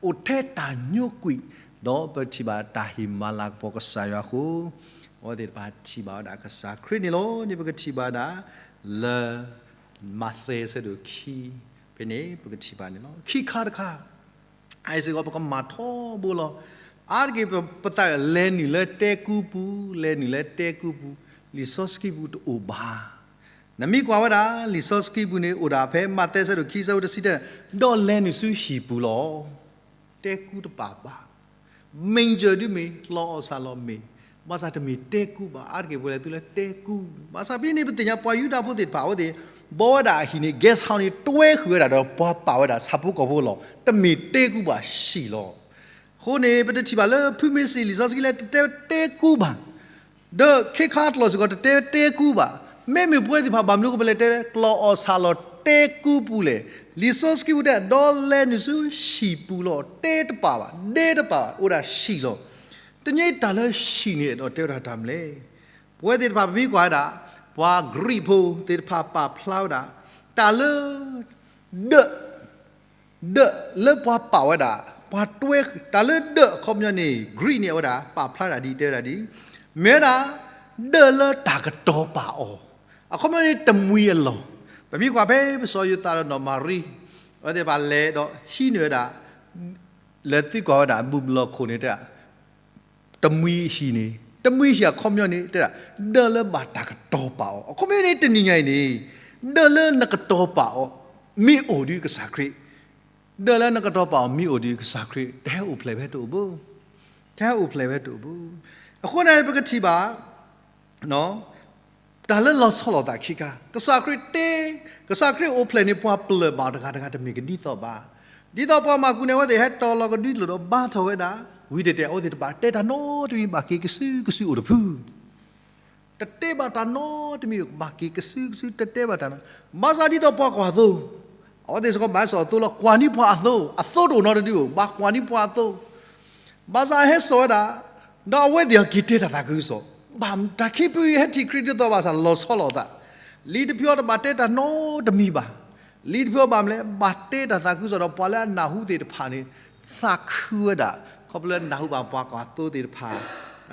အိၣ်ထဲတၢ်ညိကွံာ်, ဒီးပထံၣ်ဘၣ်တၢ်ဟ့ၣ်မၤလၤကပီၤကစၢ်ယွၤအဃိ, အဝဲသ့ၣ်တဖၣ်ထံၣ်ဘၣ်ဝဲဒၣ်ကစၢ်ခရံာ်န့ၣ်လီၤ. န့ၣ်ပကထံၣ်ဘၣ်ဒၣ် လၢ မးသဲဆၢဒိၣ်ခံ ဖဲန့ၣ် ပကထံၣ်ဘၣ်န့ၣ်လီၤ. ခံခါတခါ အစ့ၢ်ကီး ပကမၤထီဘိလီၤ. အါတက့ၢ်ပသးလဲၤနုာ်လၢတဲကူပူၤ, လဲၤနုာ်လၢတဲကူပူၤ, လံာ်စီဆှံပူၤတအိၣ်ဘၣ်. နမ့ၢ်ကွၢ်ဝဲဒၣ် လံာ်စီဆှံပူၤန့ၣ် အိၣ်ဒၣ်ဖဲမးသဲဆၢဒိၣ်ခံဆၢဖိတဆံတၢ, ဒီးလဲၤနုာ်ဆူဟံၣ်ပူၤလီၤ. တဲကူတပာ်ဘၣ်. မ့ၢ်ယၢၤဒုမ့ၢ် ကျီၢ်အီၣ်ဆၣ်လီၤမ့ၢ်, ဘၣ်ဆၣ်တမ့ၢ်တဲကူဘၣ်. အါတက့ၢ်ပဝဲလဲၤတုၤလၢတဲကူ, ဘၣ်ဆၣ်ဖဲန့ၣ် ပသ့ၣ်ညါပှၤယူဒၤဖိသ့ၣ်တဖၣ် အဝဲသ့ၣ် ဘီဝဲဒၣ်အဟံၣ်န့ၣ် guest house န့ၣ် တွဲဃုာ်ဝဲဒၣ်ဒီးပှၤပာ်ဝဲဒၣ်ဆၣ်ဖိကီၢ်ဖိလီၤ. တမ့ၢ်တဲကူဘၣ် ဟံၣ်လီၤ. အဃိန့ၣ် ပတထံၣ်ဘၣ်လၢဖုမ့ၢ်စံး လံာ်စီဆှံလၢတတဲတဲကူဘၣ် ဒီးခ့ခါတလီၢ်စ့ၢ်ကီး တတဲတဲကူဘၣ်. မ့မ့ၢ်ပဝဲသ့ၣ်တဖၣ် ဘၣ်မနုၤအဃိပလဲၤတဲ ကျီၢ်အီၣ်ဆၣ်လီၤတဲကူပူၤလဲၣ်. လံာ်စီဆှံပူၤတဲ ဒီးလဲၤနုာ်ဆူဟံၣ်ပူၤလီၤ. တဲတပာ်ဘၣ်, ဒဲတပာ်ဘၣ်, အိၣ်ဒၣ်ဟံၣ်လီၤ. တနံၤတၢ်လၢဟံၣ်န့ၣ် အဲၣ်ဒိးတဲဝဲဒၣ်တၢ်မနုၤလဲၣ်. ပဝဲသ့ၣ်တဖၣ် ပမ့ၢ်ကွၢ်ဝဲဒၣ် ပှၤကရံၣ်ဖိသ့ၣ်တဖၣ်ပာ်ဖျါဝဲဒၣ် တၢ်လၢ ဒၢး ဒၢးလၢပှၤပာ်ဝဲဒၣ်, ပှၤတွဲ တၢ်လၢဒၢးအခီပညီန့ၣ် Greek န့ၣ် အဝဲဒၣ်ပာ်ဖျါဒၣ်ဒ်တဲဝဲဒၣ်ဒ်, မ့ၢ်ဝဲဒၣ် ဒၢးလၢတၢ်ကတီၤပာ်အီၤ, အခီပညီန့ၣ် တမှံၤအလီၢ်. ပမ့ၢ်ကွၢ်ဖဲပစီၤယိၤသးဒီးနီၢ်မၤရံ အဝဲသ့ၣ်တဖၣ်လဲၤဒီးဟံးန့ၢ်ဝဲဒၣ် လဲၤသံကွၢ်ဝဲဒၣ် ဘူၣ်ဘလီၢ်ခိၣ်န့ၣ်တဲ တမှံၤဟံၣ်န့ၣ်, တမှံၤဟံၣ်အခီပညီန့ၣ် တဲဒၣ် ဒၢးလၢဘၣ်တၢ်ကတီၤပာ်အီၤ. အခီပညီန့ၣ် တနံၤညါအံၤန့ၣ် ဒၢးလၢနကတီၤပာ်အီၤ မ့ၢ်အိၣ်ဒ်ကစၢ်ခရံာ်, ဒၢးလၢနကတီၤပာ်အီၤမ့ၢ်အိၣ်ဒ်ကစၢ်ခရံာ် တဟဲအိၣ်ဖျဲၣ်ဖဲတအိၣ်ဘၣ်, တဟဲအိၣ်ဖျဲၣ်ဖဲတအိၣ်ဘၣ်. အဃိန့ၣ် ပကထံၣ်ဘၣ် တၢ်လၢလီၤဆီလိာ်သးခံခါ, ကစၢ်ခရံာ်တဲ, ကစၢ်ခရံာ်အိၣ်ဖျဲၣ်န့ၣ် ပှၤပျၢၢ်ဘၣ်တဂၤတဂၤတမ့ၢ်ကဒ်သိးဘၣ်. ဒ်သိးပှၤမၢကူးန့ၣ် အဝဲသ့ၣ်ဟဲတီၤလီၤကဒွံကျိာ်ဒီးဘါထီၣ်ဝဲဒၣ်, ဝံၤတဲတဲ အဝဲသ့ၣ်တဖၣ်တဲတၢ်နီတမံၤဘၣ်က့ၤကစုကစုအိၣ်တဖု, တတဲဘၣ်တၢ်နီတမံၤဘၣ်က့ၤကစုကစု တတဲဘၣ်တၢ်နီ, ဘၣ်ဆၣ်ဒ်သိးပှၤကွၢ်အသိး, အဝဲသ့ၣ်စ့ၢ်ကီးဘၣ်ဟဲစိာ်အသိလီၤ, ကွၢ်န့ၢ်ပှၤအသိ, အသိတအိၣ်နီတဒု, ဘၣ်ကွၢ်န့ၢ်ပှၤအသိ ဘၣ်ဆၣ်ဟဲစိာ်ဝဲဒၣ်, ဒီးအဝဲသ့ၣ်အက့ၤတဲတၢ်သးခုကစီၣ်, ဘၣ်တၢ်ခံဖုအံၤဟဲထံၣ်ခရံာ်ဒ်သိးဘၣ်ဆၣ်လီၤဆီလိာ်သး, လံာ်တဖုအံၤတဘၣ်တဲတၢ်နီတမံၤဘၣ်. လံာ်တဖုအံၤဘၣ်မနုၤလဲၣ်, ဘၣ်တဲတၢ်သးခုကစီၣ်ဒီးပှၤလၢအနၢ်ဟူသ့ၣ်တဖၣ်န့ၣ် သးခုဝဲဒၣ်, ခီဖျိလၢနၢ်ဟူဘၣ်ပှၤကွၢ်သိသ့ၣ်တဖၣ်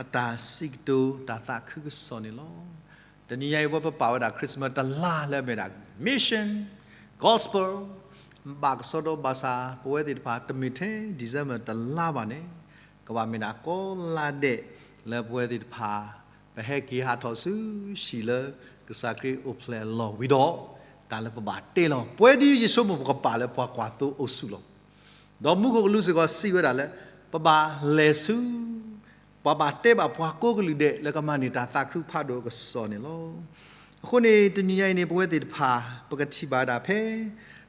အတၢ်စံးကတိၤတၢ်သးခုကစီၣ်န့ၣ်လီၤ. တနံၤညါအံၤ ပဝဲပပာ်ဝဲဒၣ် Christmas တလါလၢအမ့ၢ်ဒၣ် Mission Gospel ဘၣ်ကစီဒီဘၣ်ဆၣ် ပဝဲသ့ၣ်တဖၣ် တမ့ၢ်ထဲ December တလါဘၣ်န့ၣ်, ကဘၣ်မ့ၢ်ဒၣ်ကိးလါဒဲး လၢပဝဲသ့ၣ်တဖၣ် ပဟဲက့ၤဟးထီၣ်ဆူဟံၣ်လၢကစၢ်ခရံာ်အိၣ်ဖျဲၣ်အလီၢ်ဝံၤဒီး တၢ်လၢပဘၣ်တဲလီၤ. ပဝဲဒ်ယဆိကမိၣ် ပကပာ်လၢပှၤကွၢ်သိအိၣ်ဆူၣ်လီၤ. ဒီးမူခိၣ်ကလူးစ့ၢ်ကီးစံးဝဲဒၣ်လၢ ပဘၣ်လဲၤဆူ ပှၤဘၣ်တဲဘၣ်ပှၤကိးကလုာ်ဒဲးလၢကမၤန့ၢ်တၢ်သးခုဖးဒိၣ်အကစီၣ်န့ၣ်လီၤ. အဃိန့ၣ် တနံၤညါအံၤန့ၣ် ပဝဲသ့ၣ်တဖၣ် ပကထံၣ်ဘၣ်ဝဲဒၣ်ဖဲ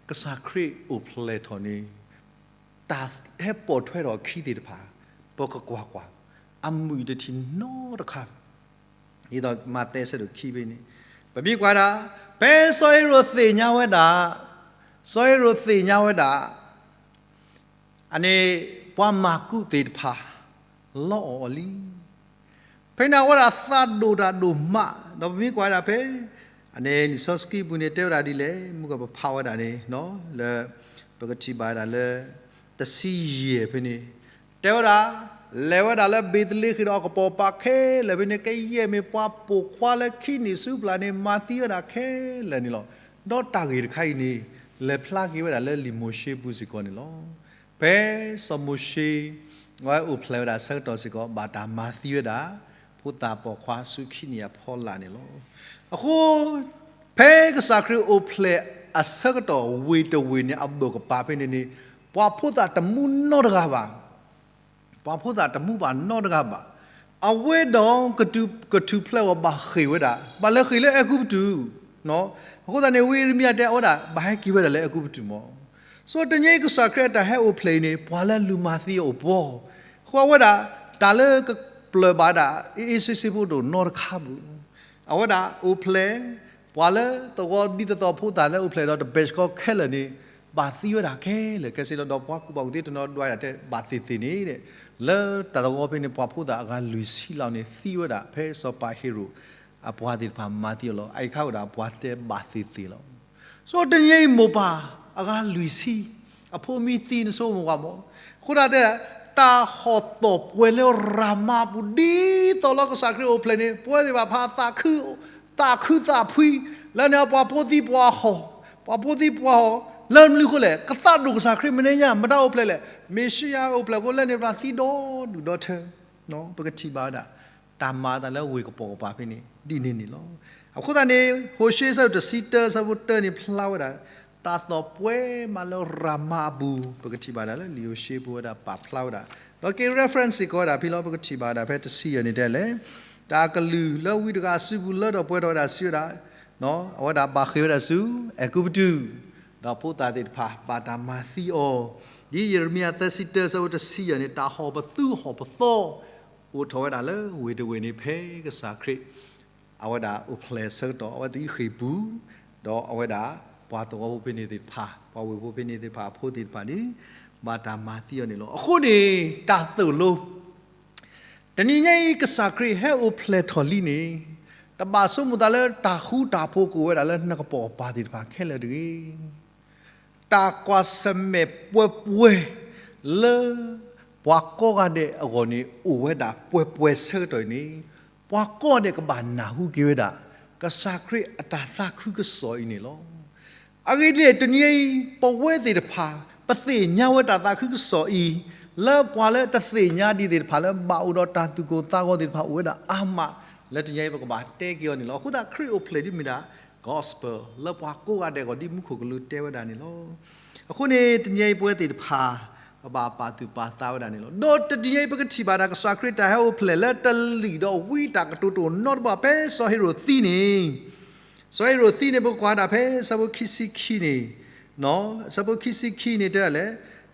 ကစၢ်ခရံာ်အိၣ်ဖျဲၣ်ထီၣ်န့ၣ် တၢ်ဟဲပိာ်ထွဲထီၣ်အခံသ့ၣ်တဖၣ် ပကကွၢ်ကွၢ်, အမုာ်အံၤတထံၣ်နီတခါ ဒ်သိးမးသဲဆၢဒိၣ်ခံဖဲန့ၣ် ပမ့ၢ်ကွၢ်ဒၣ် ဖဲစီၤဟ့ရိၣ်သ့ၣ်ညါဝဲဒၣ်, စီၤဟ့ရိၣ်သ့ၣ်ညါဝဲဒၣ် အန့ၣ် ပှၤမၢ်ကူးသ့ၣ်တဖၣ် လီအီၣ်အီၤလံ. ဖဲန့ၣ်အဝဲဒၣ်သးဒိၣ်တၢ်ဒိၣ်မး, ဒီးပမ့ၢ်ကွၢ်ဝဲဒၣ်ဖဲ အန့ၣ်လံာ်စီဆှံပူၤန့ၣ် တဲဝဲဒၣ်ဒ်လဲၣ်, မုၢ်ကပဖးဝဲဒၣ်န့ၣ် လၢ ပကထံၣ်ဘၣ်ဝဲဒၣ်လၢ တဆံယဲၢ်ဖဲန့ၣ် တဲဝဲဒၣ်, လဲၤဝဲဒၣ်လၢဘ့းသလ့ဃ့ၣ်ဒီးအကပိာ်ပၤခဲလၢာ်ဖဲန့ၣ် ကယဲၢ်မ့ၢ်ပှၤပိာ်ခွါလၢခံနံၣ်ဆူပျၢ်န့ၣ် မၤသံဝဲဒၣ်ခဲလၢာ်န့ၣ်လီၤ. ဒီးတၢ်ဂ့ၢ်တခါအံၤန့ၣ် လဲၤဖျါက့ၤဝဲဒၣ်လၢလံာ်မိၤၡ့ပူၤစ့ၢ်ကီးန့ၣ်လီၤ. ဖဲစီၤမိၤၡ့ အဝဲအိၣ်ဖျဲၣ်ဝဲဒၣ်ဆၢကတီၢ်စ့ၢ်ကီး ဘၣ်တၢ်မၤသံဝဲဒၣ် ဖိသၣ်ပိာ်ခွါဆူခံနံၣ်အဖီလာ်န့ၣ်လီၤ. အဃိ ဖဲကစၢ်ခရံာ်အိၣ်ဖျဲၣ်အဆၢကတီၢ်ဝ့ၢ်တဝ့ၢ်န့ၣ် အဘၢၣ်ကပၤဖဲန့ၣ်န့ၣ် ပှၤဖိသၣ်တမူနီတဂၤဘၣ်. ပှၤဖိသၣ်တမူဘၣ်နီတဂၤဘၣ်. အဝဲဒီး ကထူၣ်ဖျဲးအီၤဘၣ်ဃ့ၢ်ဝဲဒၣ်, ဘၣ်လဲၤဃ့ၢ်လၢအဲၤကူပတူး. အဃိသတးန့ၣ် ဝံယံးရမံယၤတဲအီၤဝဲဒၣ် ဘၣ်ဟဲက့ၤဝဲဒၣ်လၢအဲၤကူပတူးမး. ဆိတနံၤအံၤ ကစၢ်ခရံာ်အတၢ်ဟဲအိၣ်ဖျဲၣ်အံၤန့ၣ် ပှၤလၢလူၤမၤသံအအိၣ်ပှီၢ်, ဃိဝဲဒၣ် တၢ်လၢကပျၢၢ်ဘၣ်ဒၣ် အ့ၣ်အ့ၣ်ဆ့ဆ့ဖိတအိၣ်နီတခါဘၣ်. အဝဲဒၣ်အိၣ်ဖျဲၣ် ပှၤလၢသဝီဒ်သိးသိးဖိသၣ်လၢအိၣ်ဖျဲၣ်ဒီးတဘဲၣ်စခီခဲလၢာ်န့ၣ် ဘၣ်သံဝဲဒၣ်ခဲလၢာ်ခဲဆ့လီၤ. ဒီးပှၤကူၣ်ဘၣ်ကူၣ်သ့တနီၤဒွးဒၣ်တဲဘၣ်သ့ၣ်သ့ၣ်န့ၣ်, လၢတၢ်သဝီဖဲန့ၣ် ပှၤဖိသၣ်အဂၤလွံၢ်ဆံလီၤန့ၣ် သံဝဲဒၣ် ဖဲစီၤပၤဟ့ရိာ်အပှၤသ့ၣ်တဖၣ်မၤသံအီၤလီၤ. အအံၤခါဝဲဒၣ်ပှၤတဲဘၣ်သ့ၣ်သ့ၣ်လီၤ. ဆိတနံၤအံၤမိၢ်ပၢ်အဂၤလွံၢ်ဆံ အဖိမံသံနဆိကမိၣ်ကွၢ်မး. အဃိဒၣ်တဲဒၣ် တၢ်ဟီၣ်သီၣ်ပှဲၤလၢရၤမၤအပူၤ ဒ်သိးလၢကစၢ်ခရံာ်အိၣ်ဖျဲၣ်န့ၣ် ပဝဲသ့ၣ်တဖၣ်ဖးသးခု, သးခုသးဖှံ, လၢန့ၣ်ပှၤဖိသံပှၤဟီၣ်, ပှၤဖိသံပှၤဟီၣ်, လၢမနုၤအဃိလဲၣ်, ကသးဒိၣ်ကစၢ်ခရံာ်မ့ၢ်န့ၣ်ညါ မတၤအိၣ်ဖျဲၣ်လဲၣ်, မ့ၣ်ၡံအၤအိၣ်ဖျဲၣ်အဃိ လၢန့ၣ်ပှၤသံဒီဒူၣ်ဒီထၢ ပကထံၣ်ဘၣ်ဝဲဒၣ် တၢ်မၤအသးလၢဝ့ၢ်ကပိာ်ကပၤဖဲန့ၣ် ဒ်န့ၣ်န့ၣ်လီၤ. အဃိသတးန့ၣ် ဟိၤၡ့အဆၢဒိၣ်တဆံတၢ အဆၢဖိတၢန့ၣ်ဖျါဝဲဒၣ် တၢ်သီၣ်ပှဲၤမးလၢရၤမၤအပူၤ ပကထံၣ်ဘၣ်ဒၣ်လၢလံာ်ဟိၤၡ့ပဝဲဒၣ်ပာ်ဖျါဝဲဒၣ်, ဒီးက့ၤ reference စ့ၢ်ကီးဝဲဒၣ်ဖဲလီၤ. ပကထံၣ်ဘၣ်ဝဲဒၣ်ဖဲတဆံယဲၢ်န့ၣ်တဲလဲၣ်, တၢ်ကလုၢ်လၢဝံတဂၤအစုပူၤလၢထီၣ်ပှဲၤထီၣ်ဝဲဒၣ်စံးဝဲဒၣ် အဝဲဒၣ်ဘၣ်ဃ့ၢ်ဝဲဒၣ်ဆူအဲၤကူပတူး, ဒီးဖိသၣ်သ့ၣ်တဖၣ်ဘၣ်တၢ်မၤသံအီၤ, ဒ်ယံးရမံယၤသၢဆံတၢ အဆၢဖိတဆံယဲၢ်န့ၣ် တၢ်ဟီၣ်ပသူဟီၣ်ပသီ အိၣ်ထီၣ်ဝဲဒၣ်လၢဝ့ၢ်တဝ့ၢ်န့ၣ် ဖဲကစၢ်ခရံာ် အဝဲဒၣ်အိၣ်ဖျဲၣ်အဆၢကတီၢ် အဝဲသ့ၣ်ဃ့ၢ်ပူၤ, ဒီးအဝဲဒၣ် ပှၤသဝီဖိဖဲန့ၣ်သ့ၣ်တဖၣ် ပှၤဝ့ၢ်ဖိဖဲန့ၣ်သ့ၣ်တဖၣ်အဖိသ့ၣ်တဖၣ်န့ၣ် ဘၣ်တၢ်မၤသံအီၤန့ၣ်လီၤ. အဃိန့ၣ် တၢ်သိၣ်လိ တနံၤညါအံၤ ကစၢ်ခရံာ်ဟဲအိၣ်ဖျဲၣ်ထီၣ်လံန့ၣ် တဘၣ်ဆိကမိၣ်သးလၢတၢ်ဃူတၢ်ဖိးကအိၣ်ဝဲဒၣ်လၢနကပိာ်ကပၤသ့ၣ်တဖၣ်ခဲလၢာ်တဂ့ၤ. တၢ်ကွၢ်ဆၢၣ်မဲာ်ပှဲၤပှဲၤ လၢပှၤကိးဂၤဒဲးအဂီၢ်န့ၣ် အိၣ်ဝဲဒၣ်ပှဲၤပှဲၤဆၢကတီၢ်အံၤန့ၣ် ပှၤကိးဂၤဒဲးကဘၣ်နၢ်ဟူက့ၤဝဲဒၣ် ကစၢ်ခရံာ်အတၢ်သးခုကစီၣ်အံၤန့ၣ်လီၤ. အဂ့ၢ်ဒ်လဲၣ် တနံၤအံၤ ပဝဲသ့ၣ်တဖၣ် ပသ့ၣ်ညါဝဲတၢ်သးခုကစီၣ်အံၤ လၢပှၤလၢတသ့ၣ်ညါဒံးသ့ၣ်တဖၣ် လၢဘၣ်အိၣ်ဒီးတၢ်သူၣ်ကိၢ်သးဂီၤသ့ၣ်တဖၣ်အိၣ်ဝဲဒၣ်အါမး လၢတနံၤအံၤပကဘၣ်တဲက့ၤအီၤန့ၣ်လီၤ. အဃိသတးခရံာ်အိၣ်ဖျဲၣ်ဒ်မ့ၢ်ဒၣ် gospel လၢပှၤကိးဂၤဒဲးအဂီၢ် ဒ်မူခိၣ်ကလူးတဲဝဲဒၣ်န့ၣ်လီၤ. အဃိန့ၣ် တနံၤအံၤပဝဲသ့ၣ်တဖၣ် ပဘၣ်ပာ်သူၣ်ပာ်သးဝဲဒၣ်န့ၣ်လီၤ. ဒီးတနံၤအံၤပကထံၣ်ဘၣ်ဒၣ် ကစၢ်ခရံာ်တၢ်ဟဲအိၣ်ဖျဲၣ်လၢတလံာ်ဒီးဝံတၢ်ကတိၤတအိၣ်နီတဘျီ ဖဲစီၤဟ့ရိာ်သံန့ၣ် စီၤဟ့ရိာ်သံန့ၣ် ပကကွၢ်ဒၣ်ဖဲအဆၢဖိခံဆံခံန့ၣ်, အဆၢဖိခံဆံခံန့ၣ်တဲဒၣ်လဲၣ်,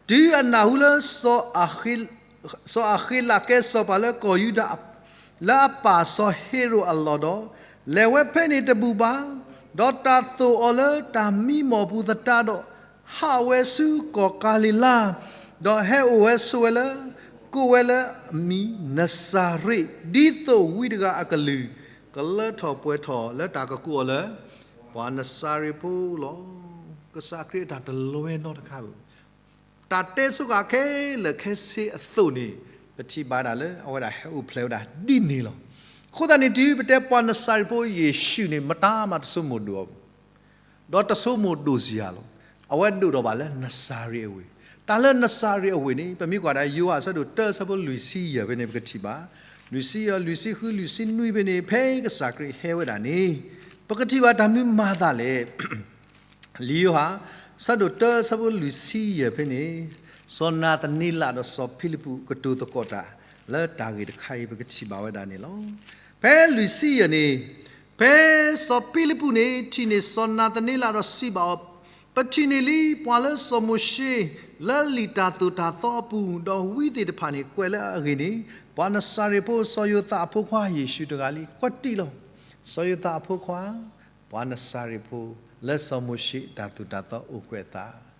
တုၤအနၢ်ဟူလၢ စီၤအၤဃ့လးကဲစီၤပၤလၢကီၢ်ယူဒၤ လၢအပၢ်စီၤဟ့ရိာ်အလီၢ်ဒီး, လဲၤဝဲဖဲန့ၣ်တဘူၣ်ဘၣ်, ဒီးတၢ်သိၣ်အီၤလၢတၢ်မံမီၢ်ပူၤသတးဒီး, ဟးဝဲဆူကီၢ်ကၤလံၤလါ, ဒီးဟဲအိၣ်ဝဲဆိးဝဲလၢ ကိးဝဲလၢအမံၤနစၤရ့း, ဒ်သိးဝံတဂၤအကလုၢ် ကလၢထီၣ်ပှဲၤထီၣ်လၢတၢ်ကကိးအီၤလၢ ပှၤနစၤရ့းဖိလီၤ. ကစၢ်ခရံာ်အတၢ်တလီၤဝဲနီတခါဘၣ် တၢ်တဲဆိဃာ်ခဲလၢာ်ခဲဆ့အသိးန့ၣ် ပထံၣ်ဘၣ်ဒၣ်လၢအဝဲဒၣ်ဟဲအိၣ်ဖျဲၣ်ဝဲဒၣ်ဒ်န့ၣ်လီၤ. အဃိသတးန့ၣ် တုၤပတဲပှၤနစၤရ့းဖိယ့ၣ်ၡူးန့ၣ် မတၤမးတဆိကမိၣ်ဒိၣ်အီၤ, ဒီးတဆိကမိၣ်ဒိၣ်စ့ၢ်ကီးလီၤ. အဝဲဒိၣ်ထီၣ်ဘၣ်လၢနစၤရ့းအဝ့ၢ်, တၢ်လၢနစၤရ့းအဝ့ၢ်န့ၣ် ပမ့ၢ်ကွၢ်ဒၣ်ယိၤဟၣ်အဆၢဒိၣ်တၢ အဆၢဖိလွံၢ်ဆံယဲၢ်ဖဲန့ၣ် ပကထံၣ်ဘၣ်, လွံၢ်ဆံယဲၢ် လွံၢ်ဆံဃု လွံၢ်ဆံနွံဖဲန့ၣ် ဖဲကစၢ်ခရံာ်ဟဲဝဲဒၣ်န့ၣ် ပကထံၣ်ဘၣ်တၢ်မနုၤမၤအသးလဲၣ် လံာ်ယိၤဟၣ် အဆၢဒိၣ်တၢ အဆၢဖိလွံၢ်ဆံယဲၢ်ဖဲန့ၣ် စီၤနၤသနံလးဒီးစီၤဖံလံပူးကတိၤသကိးတၢ် လၢတၢ်ဂ့ၢ်တခါအံၤ ပကထံၣ်ဘၣ်ဝဲဒၣ်န့ၣ်လီၤ. ဖဲလွံၢ်ဆံယဲၢ်န့ၣ် ဖဲစီၤဖံလံပူးန့ၣ် ထံၣ်န့ၢ်စီၤနၤသနံလးဒီးစံးဘၣ်အီၤ, ပထံၣ်န့ၢ်လံ ပှၤလၢစီၤမိၤၡ့ လၢလံာ်တၢ်သိၣ်တၢ်သီအပူၤ, ဒီးဝံသ့ၣ်တဖၣ်န့ၣ် ကွဲးလၢအဂ့ၢ်န့ၣ်, ပှၤနစၤရ့းဖိ စီၤယိၤသးအဖိခွါယ့ၣ်ၡူးတဂၤလံ. ကွၢ်တံၢ်လီၤ. စီၤယိၤသးအဖိခွါ, ပှၤနစၤရ့းဖိ လၢစီၤမိၤၡ့တၢ်သိၣ်တၢ်သီအိၣ်ကွဲးအသး.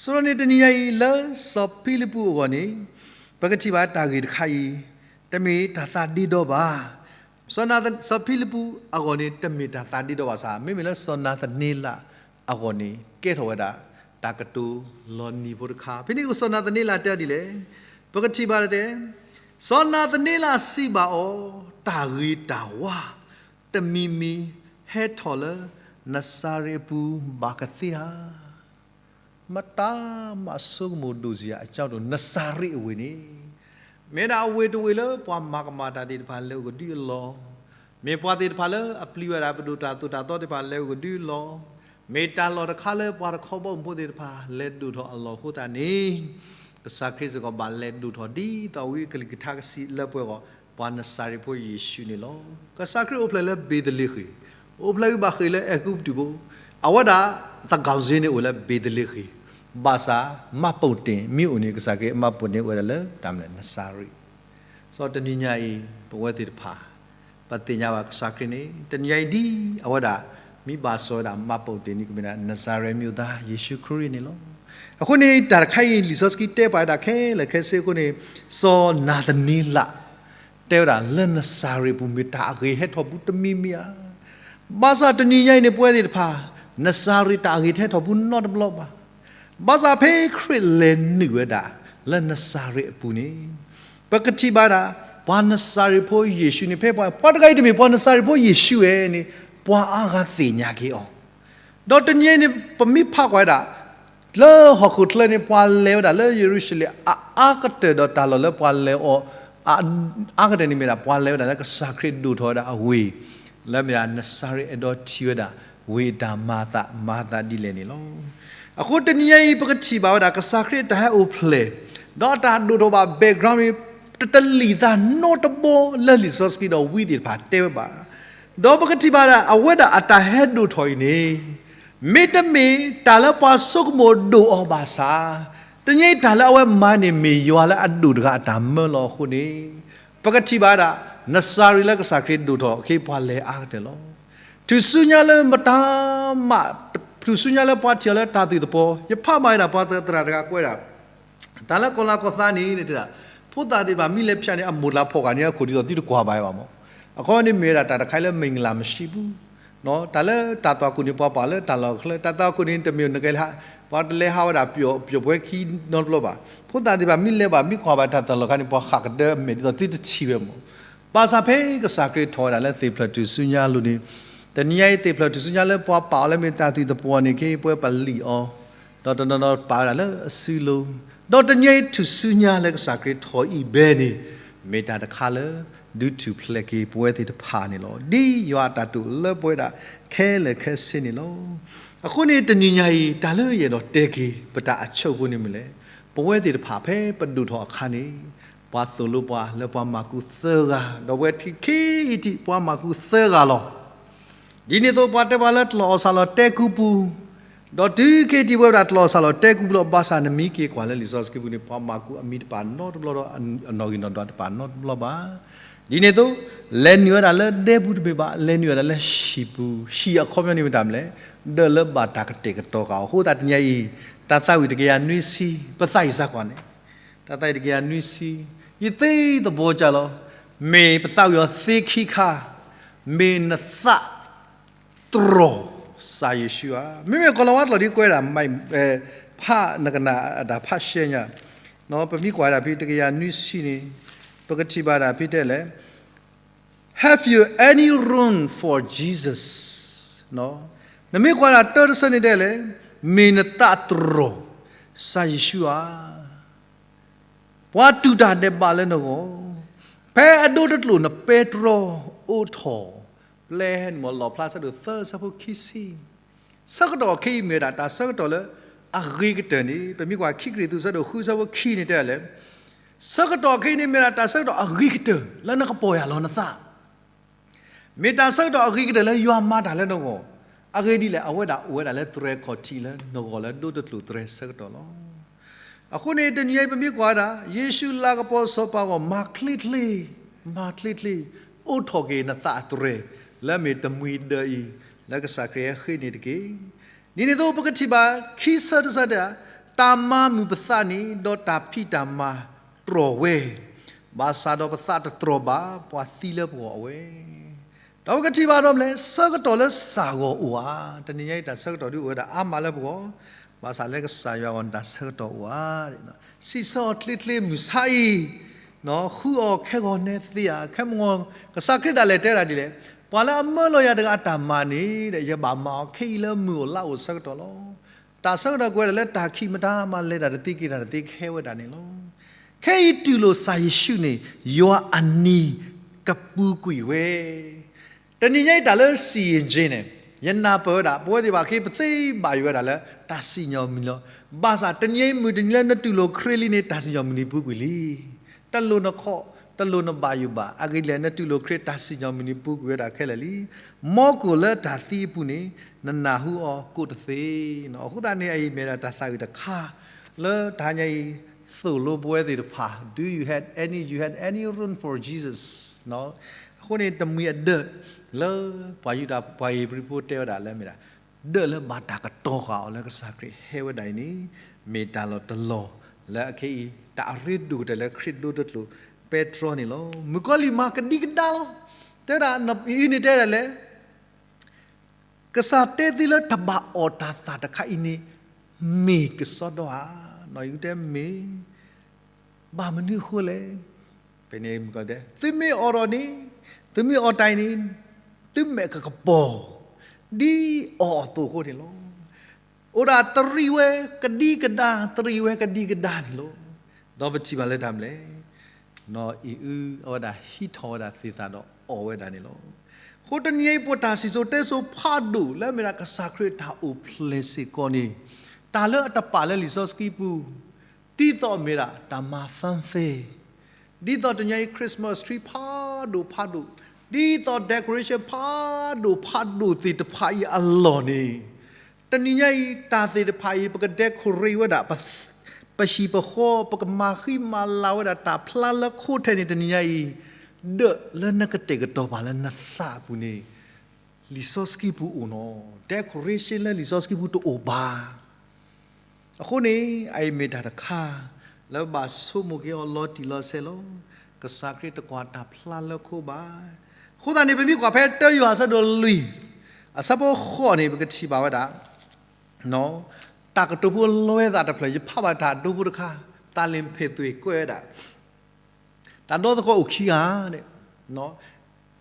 ဆိဒီးန့ၣ်တနံၤညါအံၤ လၢစီၤဖံလံပူးအဂီၢ်န့ၣ် ပကထံၣ်ဘၣ်တၢ်ဂ့ၢ်တခါအံၤ တမ့ၢ်တၢ်သးဒ့ဒီဘၣ်. စီၤနၤသ- စီၤဖံလံပူးအဂီၢ်န့ၣ် တမ့ၢ်တၢ်သးဒ့ဒီဘၣ်ဆၣ် မ့မ့ၢ်လၢစီၤနၤသနံလးအဂီၢ်န့ၣ် ကဲထီၣ်ဝဲဒၣ် တၢ်ကတိၤလီၤနံၤဖိတခါ. ဖဲန့ၣ်ကစီၤနၤသနံလးတဲဒ်လဲၣ်. ပကထံၣ်ဘၣ်တဲ စီၤနၤသနံလးစံးဘၣ်အီၤ, တၢ်ဂ့ၤတၢ်ဝါ တမံၤမံၤ ဟဲထီၣ်လၢနစၤရ့းအပူၤဘၣ်ကသ့ဧါ. မတၤမးဆိကမိၣ်ဒိၣ်စ့ၢ်ကီးအကၠီဒိၣ် နစၤရ့းအဝ့ၢ်န့ၣ် မ့ၢ်ဒၣ်အဝ့ၢ်တဝ့ၢ်လၢပှၤမၤကမၣ်တၢ်သ့ၣ်တဖၣ်လဲၤအိၣ်ကဒုအလီၢ်, မ့ၢ်ပှၤသ့ၣ်တဖၣ်လၢအပျံၤဝဲဒၣ်ပဒိၣ်တၢ်သိၣ်တၢ်သီသ့ၣ်တဖၣ်လဲၤအိၣ်ကဒုအလီၢ်, မ့ၢ်တၢ်လီၢ်တခါလၢပှၤတခီဘီမုၢ်ဖိသ့ၣ်တဖၣ်လဲၤဒိၣ်ထီၣ်အလီၢ်အဃိသတးန့ၣ်, ကစၢ်ခရံာ်စ့ၢ်ကီးဘၣ်လဲၤဒိၣ်ထီၣ်ဒ်သိးဝံအကလုၢ်ကထါကစံးလၢပှဲၤအဂီၢ် ပှၤနစၤရ့းဖိယ့ၣ်ၡူးန့ၣ်လီၤ. ကစၢ်ခရံာ်အိၣ်ဖျဲၣ်လၢဘ့းသလ့ဃ့ၣ်, အိၣ်ဖျဲၣ်ဝံၤဘၣ်ဃ့ၢ်လၢအဲၤကူပတူးဖိ, အဝဲဒၣ်သးကီၢ်စ့န့ၣ်အိၣ်လၢဘ့းသလ့ဃ့ၣ်, ဘၣ်ဆၣ်မှတ်ပုံတင် မ့ၢ်အိၣ်န့ၣ် ကစၢ်ခရံာ်အမှတ်ပုံတင်အိၣ်ဝဲဒၣ်လၢတၢ်မနုၤလဲၣ် နစၤရ့း. စီၤတနံၤညါအံၤ ပဝဲသ့ၣ်တဖၣ် ပသ့ၣ်ညါဘၣ်ကစၢ်ခရံာ်န့ၣ် တနံၤညါအံၤဒ်အဝဲဒၣ် မ့ၢ်ဘၣ်စီၤဝဲဒၣ်မှတ်ပုံတင်န့ၣ် ကမ့ၢ်ဒၣ် နစၤရ့းမ့ၢ်အိၣ်သး ယ့ၣ်ၡူးခရံာ်န့ၣ်လီၤ. အဃိန့ၣ် တၢ်တခါအံၤ လံာ်စီဆှံတဲပာ်ဝဲဒၣ်ခဲလၢာ်ခဲဆ့အဃိန့ၣ်, စီၤနၤသနံလး တဲဝဲဒၣ်လၢနစၤရ့းအပူၤမ့ၢ်တၢ်အဂ့ၤဟဲထီၣ်ဘူးတမံၤမံၤဧါ. ဘၣ်ဆၣ်တနံၤညါအံၤန့ၣ် ပဝဲသ့ၣ်တဖၣ် နစၤရ့းတၢ်အဂ့ၤတဟဲထီၣ်ဘူးနီတဘျီဘၣ်. ဘၣ်ဆၣ်ဖဲခရံာ်လဲၤနုာ်ဝဲဒၣ်လၢနစၤရ့းအပူၤန့ၣ်, ပကထံၣ်ဘၣ်ဒၣ် ပှၤနစၤရ့းဖိယ့ၣ်ၡူးန့ၣ် ဖဲပှၤ ပှၤတဂၤအံၤတမ့ၢ်ပှၤနစၤရ့းဖိယ့ၣ်ၡူးဧါန့ၣ် ပှၤအါဂၤသ့ၣ်ညါက့ၤအီၤ ဒီးတနံၤအံၤန့ၣ် ပမ့ၢ်ဖးကွၢ်ဝဲဒၣ် လၢဟီၣ်ခိၣ်ချၢန့ၣ် ပှၤလဲၤဝဲဒၣ်လၢယရူၤၡလ့ၣ် အအါကတၢၢ်ဒီးတၢ်လီၢ်လၢပှၤလဲၤအီၤ အါကတၢၢ်န့ၣ်မ့ၢ်ဒၣ် ပှၤလဲၤဝဲဒၣ်လၢကစၢ်ခရံာ်ဒိၣ်ထီၣ်ဝဲဒၣ်အဝ့ၢ် လၢမ့ၢ်ဒၣ်နစၤရ့းအဲၣ်ဒိးထံၣ်ဝဲဒၣ် ဝ့ၢ်အတၢ်မၤအသးမၤအသးဒ်လဲၣ်န့ၣ်လီၤ. အဃိတနံၤညါအံၤ ပကထံၣ်ဘၣ်ဝဲဒၣ် ကစၢ်ခရံာ်အတၢ်ဟဲအိၣ်ဖျဲၣ် ဒီးအတၢ်ဒိၣ်ထီၣ်ဘၣ် background န့ၣ် တတလံာ်သးနီတဘီလၢလံာ်စီဆှံဒီးဝံသ့ၣ်တဖၣ်တဲဝဲဘၣ်. ဒီးပကထံၣ်ဘၣ်ဒၣ် အဝဲဒၣ်အတၢ်ဟဲဒိၣ်ထီၣ်အံၤန့ၣ် မ့တမ့ၢ်တၢ်လၢပှၤဆိကမိၣ်ဒိၣ်အီၤဘၣ်ဆၣ်, တနံၤအံၤတၢ်လၢအဝဲမၤန့ၣ် မ့ၢ်ယွၤလၢအဒိၣ်တဂၤအတၢ်မၢလီၤအဃိန့ၣ်, ပကထံၣ်ဘၣ်ဒၣ် နစၤရ့းလၢကစၢ်ခရံာ်ဒိၣ်ထီၣ်အခံ ပှၤလဲၤအါကတၢၢ်လီၤ. ထူၣ်စုညါလၢမတၤမး, ထူၣ်စုညါလၢပှၤထံၣ်အီၤလၢတၢ်သူၣ်သပီၤ, ယဖးဘၣ်ဝဲဒၣ်ပှၤသရၣ်တဂၤကွဲးဒၣ် တၢ်လၢကီၤလၤကီၤသးန့ၣ် တဲဒၣ် ဖိသၣ်သ့ၣ်တဖၣ်မ့ၢ်လဲၤဖၠးန့ၣ် အမိၢ်လၢဖီၣ်ဃာ်န့ၣ်အခိၣ်ဒ်သိးသုတကွၢ်ဘၣ်အီၤဘၣ်မး. အခီန့ၣ်မ့ၢ်ဝဲဒၣ်တၢ်တခါလၢ မင်္ဂလာမရှိဘူး, တၢ်လၢတၢ်သွၣ်ခိၣ်န့ၣ် ပှၤပာ်လၢတၢ်လီၢ်ချၢ, တၢ်သွၣ်ခိၣ်န့ၣ် တမ့ၢ်နကဲလၢ ပှၤတလဲၤဟးဝဲဒၣ်ပျီၣ်ပှဲၤခံနီတဘျီဘၣ်. ဖိသၣ်သ့ၣ်တဖၣ်မ့ၢ်လဲၤဘၣ် မ့ၢ်ကွၢ်ဘၣ်တၢ်သွၣ်လီၢ်ခါန့ၣ် ပှၤဃၣ်ကဒၢအမဲာ်ဒ်သိးသုတထံၣ်ဝဲမး. ဘၣ်ဆၣ်ဖဲကစၢ်ခရံာ်ထီၣ်ဝဲဒၣ်လၢသ့ၣ်ဖျၢၣ်ထူၣ်စုညါအလိၤန့ၣ်, တနံၤညါအံၤသ့ၣ်ဖျၢၣ်ထူၣ်စုညါလၢပှၤပာ်အီၤလၢမ့ၢ်တၢ်သူၣ်သပီၤန့ၣ် က့ၤပဝဲပလံာ်အီၤ, ဒီးတနီၤနီၤပာ်ဝဲဒၣ်လၢအစုလိၤ, ဒီးတနံၤညါအံၤထူၣ်စုညါလၢကစၢ်ခရံာ်ထီၣ်အံၤဘဲန့ၣ် မ့ၢ်တၢ်တခါလၢ ဒုးထူၣ်ဖျဲးက့ၤပဝဲသ့ၣ်တဖၣ်န့ၣ်လီၤ. ဒ်ယွၤအတၢ်တိာ်လၢပဝဲဒၣ်ခဲလၢာ်ခဲဆ့န့ၣ်လီၤ. အဃိန့ၣ်တနံၤညါအံၤ တၢ်လၢယအဲၣ်ဒိးတဲက့ၤ ပတၢ်အဆိကတၢၢ်န့ၣ်မ့ၢ်လဲၣ်, ပဝဲသ့ၣ်တဖၣ်ဖဲပဒိၣ်ထီၣ်အခါန့ၣ် ပှၤသိၣ်လိပှၤလၢပှၤမၤကူသၢဂၤ, ဒီးပဝဲထံၣ်ခံထံၣ်ပှၤမၤကူသၢဂၤလီၤ. ဒ်န့ၣ်အသိးပှၤတဲပှၤလၢတလီၢ်အီၣ်ဆၣ်လီၤတဲကူပူၤ, ဒီးတုၤခံထံၣ်ပဝဲဒၣ်တလီၢ်အီၣ်ဆၣ်လီၤတဲကူပူၤလီၤ. ဘၣ်ဆၣ်နမ့ၢ်က့ၤကွၢ်လၢလံာ်စီဆှံပူၤန့ၣ် ပှၤမၤကူအမံၤတပာ်နီတဘျီဒီး အနီၣ်ဂံၢ်နီၣ်ဒွးတပာ်နီတဘျီဘၣ်. ဒ်န့ၣ်အသိး လဲၤနုာ်ဝဲဒၣ်လၢဒဲပူၤတမ့ၢ်ဘၣ်, လဲၤနုာ်ဝဲဒၣ်လၢဟံၣ်ပူၤ, ဟံၣ်အခီပညီန့ၣ်မ့ၢ်တၢ်မနုၤလဲၣ်, ဒၢးလၢဘၣ်တၢ်ကတဲာ်ကတီၤဃာ်အီၤ. အဃိသတးတနံၤအံၤ တၢ်သးဝံၣ်တကယၤနွံဆံ ပသးဝံၣ်စ့ၢ်ကီးန့ၣ်, တၢ်သးဝံၣ်တကယၤနွံဆံ, ယသ့သဘီကၢ်လီၤ, မ့ၢ်ပသးဝံၣ်အီၤသ့ခံခါ, မ့ၢ်နသး တြီၢ် ကစၢ်ယ့ၣ်ၡူးဧါ. မ့မ့ၢ်ကီၤလၤဝါတလီၢ်ဒ်ကွဲးဒၣ် ဖးနကနၣ်အတၢ်ဖးရှဲညါ, ပမ့ၢ်ကွၢ်ဒၣ်ဖဲတကယၤနွံဆံန့ၣ်, ပကထံၣ်ဘၣ်ဒၣ်ဖဲတဲလဲၣ်, Have you any room for Jesus? နမ့ၢ်ကွၢ်ဒၣ်တၢတဆၢန့ၣ်တဲလဲၣ်, မ့ၢ်နသးတြီၢ် ကစၢ်ယ့ၣ်ၡူးဧါ. ပှၤတူၢ်တၢ်ဒဲးဘးလၢနဂီၢ်, ဖဲအဒိတကျိာ်နပဲတြီအိးထီၣ်, ပျဲဟဲန့ၣ်မ့ၢ် လီၣ်ဖျါဆၢဒိၣ်သၢဆၢဖိခံဆံ, ဆၢကတီၢ်ခဲအံၤမ့ၢ်ဒၣ်တၢ်ဆၢကတီၢ်လၢအဂ့ၤကတၢၢ်န့ၣ် ပမ့ၢ်ကွၢ်ခံကရံၣ်သူးဆၢဒိၣ်ဃုဆၢဖိခံန့ၣ်တဲလဲၣ်, ဆၢကတီၢ်ခဲအံၤန့ၣ်မ့ၢ်ဒၣ်တၢ်ဆၢကတီၢ်အဂ့ၤကတၢၢ်လၢနကပီၢ်ယၢ်လီၤနသး မ့ၢ်တၢ်ဆၢကတီၢ်အဂ့ၤကတၢၢ်လၢယွၤမၤတၢ်လၢနဂီၢ်, အဂ့ၢ်ဒ်လဲၣ် အဝဲဒၣ်အိၣ်ဝဲဒၣ်လၢတြဲၤခီၣ်ထံးလၢနဂီၢ်လၢဒိတကျိာ်တြဲၤဆၢကတီၢ်လီၤ. အဃိန့ၣ် တနံၤအံၤပမ့ၢ်ကွၢ်ဒၣ် ယ့ၣ်ၡူးလၤကပီၤစီၤပၤအဂီၢ် မၤချ့ချ့, မၤချ့ချ့, အိးထီၣ်က့ၤနသးအတြဲၤ လၢမ့ၢ်တမှံၤဒၢးအံၤ လၢကစၢ်ခရံာ်ဟဲဃ့န့ၣ်တက့ၢ်. ဒ်န့ၣ်အသိးပကထံၣ်ဘၣ် ခံဆၢတဆၢတဲ, တၢ်မၤမုာ်ပသးန့ၣ် ဒီးတၢ်ဖံးတၢ်မၤတြီၢ်ဝဲ ဘၣ်ဆၣ်ဒီးပသးတတြီၢ်ဘၣ် ပှၤသံလၢပဂီၢ်အဝဲ ဒီးပကထံၣ်ဘၣ်ဒီးမနုၤလဲၣ်, ဆၢကတီၢ်လၢစၢ်ဂီၤအိၣ်ဧါ. တနံၤညါအံၤတၢ်ဆၢကတီၢ်ဒုးအိၣ်ဝဲဒၣ်အါမးလၢပဂီၢ်, ဘၣ်ဆၣ်လၢကစၢ်ယွၤအဂီၢ်န့ၣ်တၢ်ဆၢကတီၢ်အိၣ်ဧါ. စံးဆၢအီၤချ့ချ့ မုၢ်ဆါအံၤ, ဃုအီၤခဲဂီၤနဲသ့ဧါ, ခဲမုၢ်ဂီၤ ကစၢ်ခရံာ်ဒၣ်လဲာ်တဲဒၣ်ဒ်လဲၣ်, ပှၤလၢအမၢလီၤယၤတဂၤအတၢ်မၤန့ၣ် ယဘၣ်မၤအီၤခဲအံၤလၢမုၢ်အိၣ်လါအိၣ်ဆၢကတီၢ်လီၤ. တၢ်ဆၢကတီၢ်ကွဲးဒၣ်လၢတၢ်ခံးမတၤမၤလဲၤတၢ်တသ့က့ၤတၢ်တသ့ကဟဲဝဲဒၣ်န့ၣ်လီၤ. ခဲအံၤတူၢ်လိာ်ကစၢ်ယ့ၣ်ၡူးန့ၣ် ယွၤအနံၤကပူၤကွံာ်ဝဲ တနံၤညါအံၤတၢ်လၢ စံယ့ၣ်က့န့ၣ်, ယနၢ်ပၢၢ်ဝဲဒၣ် ပဝဲသ့ၣ်တဖၣ်ခဲအံၤ ပသ့ဘၣ်ယိၣ်ဝဲဒၣ်လၢ တၢ်စံၣ်ညီၣ်မုၢ်လီၤ. ဘၣ်ဆၣ်တနံၤအံၤမုၢ်တနံၤလၢနတူၢ်လိာ်ခရံာ်လံန့ၣ် တၢ်စံၣ်ညီၣ်မုၢ်နံၤပူၤကွံာ်လံ. တလိၣ်နခီၣ်, တလိၣ်နဘၣ်ယိၣ်ဘၣ်. အဂ့ၢ်ဒ်လဲၣ် နတူၢ်လိာ်ခရံာ်တၢ်စံၣ်ညီၣ်မုၢ်နံၤပူၤကွံာ်ဝဲဒၣ်ခဲလၢာ်လံ. မ်ကအိၣ်လၢတၢ်သံအပူၤန့ၣ် နနၢ်ဟူအီၤကိးတသ့. အဃိသတးန့ၣ် အအံၤမ့ၢ်ဒၣ်တၢ်သးဝံၣ်တခါ လၢတဟါညါအံၤ သိၣ်လိပဝဲသ့ၣ်တဖၣ် Do you have any, you have any room for Jesus? အဃိန့ၣ် တမှံၤအဒၢး လၢပှၤယူဒၤ ပှၤဧ့ၤဘြံၤဖိတဲဝဲဒၣ်လၢမ့ၢ်ဒၣ် ဒၢးလၢဘၣ်တၢ်ကတီၤဃာ်အီၤလၢကစၢ်ခရံာ်ဟဲဝဲဒၣ်အံၤန့ၣ် မ့ၢ်တၢ်လီၤတလီၢ်လၢအခဲအံၤ တၢ်အရ့ဒိၣ်ကတၢၢ်လၢခရံာ်ဒိတကျိာ်ပဲတြီန့ၣ်လီၤ. မုၣ်ကီၤလံၢ်မၤကဒံကဒါလီၤ. တဲဝဲဒၣ် အံၤန့ၣ်တဲဒၣ်လဲၣ် ကစၢ်တဲသ့လၢတဘၣ်အီၣ်တၢ်သၣ်တခါအံၤန့ၣ် မ့ၢ်ကစီဒီဧါ. နီၢ်အံၤတဲမ့ၢ် ဘၣ်မနုၤအဃိလဲၣ်. ဖဲန့ၣ်မုၣ်ကီၤလံၢ်တဲ သုမ့ၢ်အီၣ်ဒီးန့ၣ် သုမ့ၢ်အီၣ်တၢ်အံၤန့ၣ် သုမဲာ်ကကပီၤ ဒ်အီၣ်အသိးအဃိန့ၣ်လီၤ. အိၣ်ဒၣ်တရံးဝဲကဒံကဒါ တရံးဝဲကဒံကဒါန့ၣ်လီၤ. ဒီးပထံၣ်ဘၣ်လၢတၢ်မနုၤလဲၣ်. နီၢ်အံၤအု အဝဲဒၣ်ဟံးထီၣ်ဝဲဒၣ်သ့ၣ်သၣ်ဒီးအီၣ်ဝဲဒၣ်န့ၣ်လီၤ. အဃိတနံၤအံၤ ပတၢ်စံၣ်စိၤတဲစိၤဖးဒိၣ်လၢအမ့ၢ်ဒၣ်ကစၢ်ခရံာ်တၢ်အိၣ်ဖျဲၣ်စ့ၢ်ကီးန့ၣ် တၢ်လၢအတပာ်လၢလံာ်စီဆှံပူၤ ဒ်သိးအမ့ၢ်ဒၣ်တၢ်မၤ funfair ဒ်သိးတနံၤအံၤ Christmas tree ဖးဒိၣ်ဖးဒိၣ်, ဒ်သိး decoration ဖးဒိၣ်ဖးဒိၣ်သ့ၣ်တဖၣ်အံၤအလီၢ်န့ၣ်, တနံၤညါအံၤ တၢ်သ့ၣ်တဖၣ်အံၤ ပက decorate ဝဲဒၣ် ပဟံၣ်ပဃီ, ပကမၤဃံမၤလၤဝဲဒၣ်တၢ်ဖျါလၢခိၣ်ထဲန့ၣ် တနံၤညါအံၤ ဒၢးလၢနကတဲာ်ကတီၤပာ်လၢနသးအပူၤန့ၣ် လံာ်စီဆှံပူၤအိၣ်နီၤ, decoration လၢလံာ်စီဆှံပူၤတအိၣ်ဘၣ်. အဃိန့ၣ် အအံၤမ့ၢ်တၢ်တခါ လၢဘၣ်ဆိကမိၣ်က့ၤအီၤလီၤတံၢ်လီၤဆဲးလီၤ. ကစၢ်ခရံာ်တကွၢ်တၢ်ဖျါလၢခိၣ်ဘၣ်. အဃိသတးန့ၣ် ပမ့ၢ်ကွၢ်ဖဲတၢယိၤဟၣ်အဆၢဒိၣ်လွံၢ် အဆၢဖိဃိးန့ၣ် ပကထံၣ်ဘၣ်ဝဲဒၣ် တၢ်ကတိၤဖိလွဲသးတဖျၢၣ် ယဖးဘၣ်တၢ်ဒိဖိတခါ, သးလ့ဖဲးသွံၣ်ကွဲးဝဲဒၣ် တၢ်ဒီသကိးအိၣ်ခံဂၤန့ၣ်,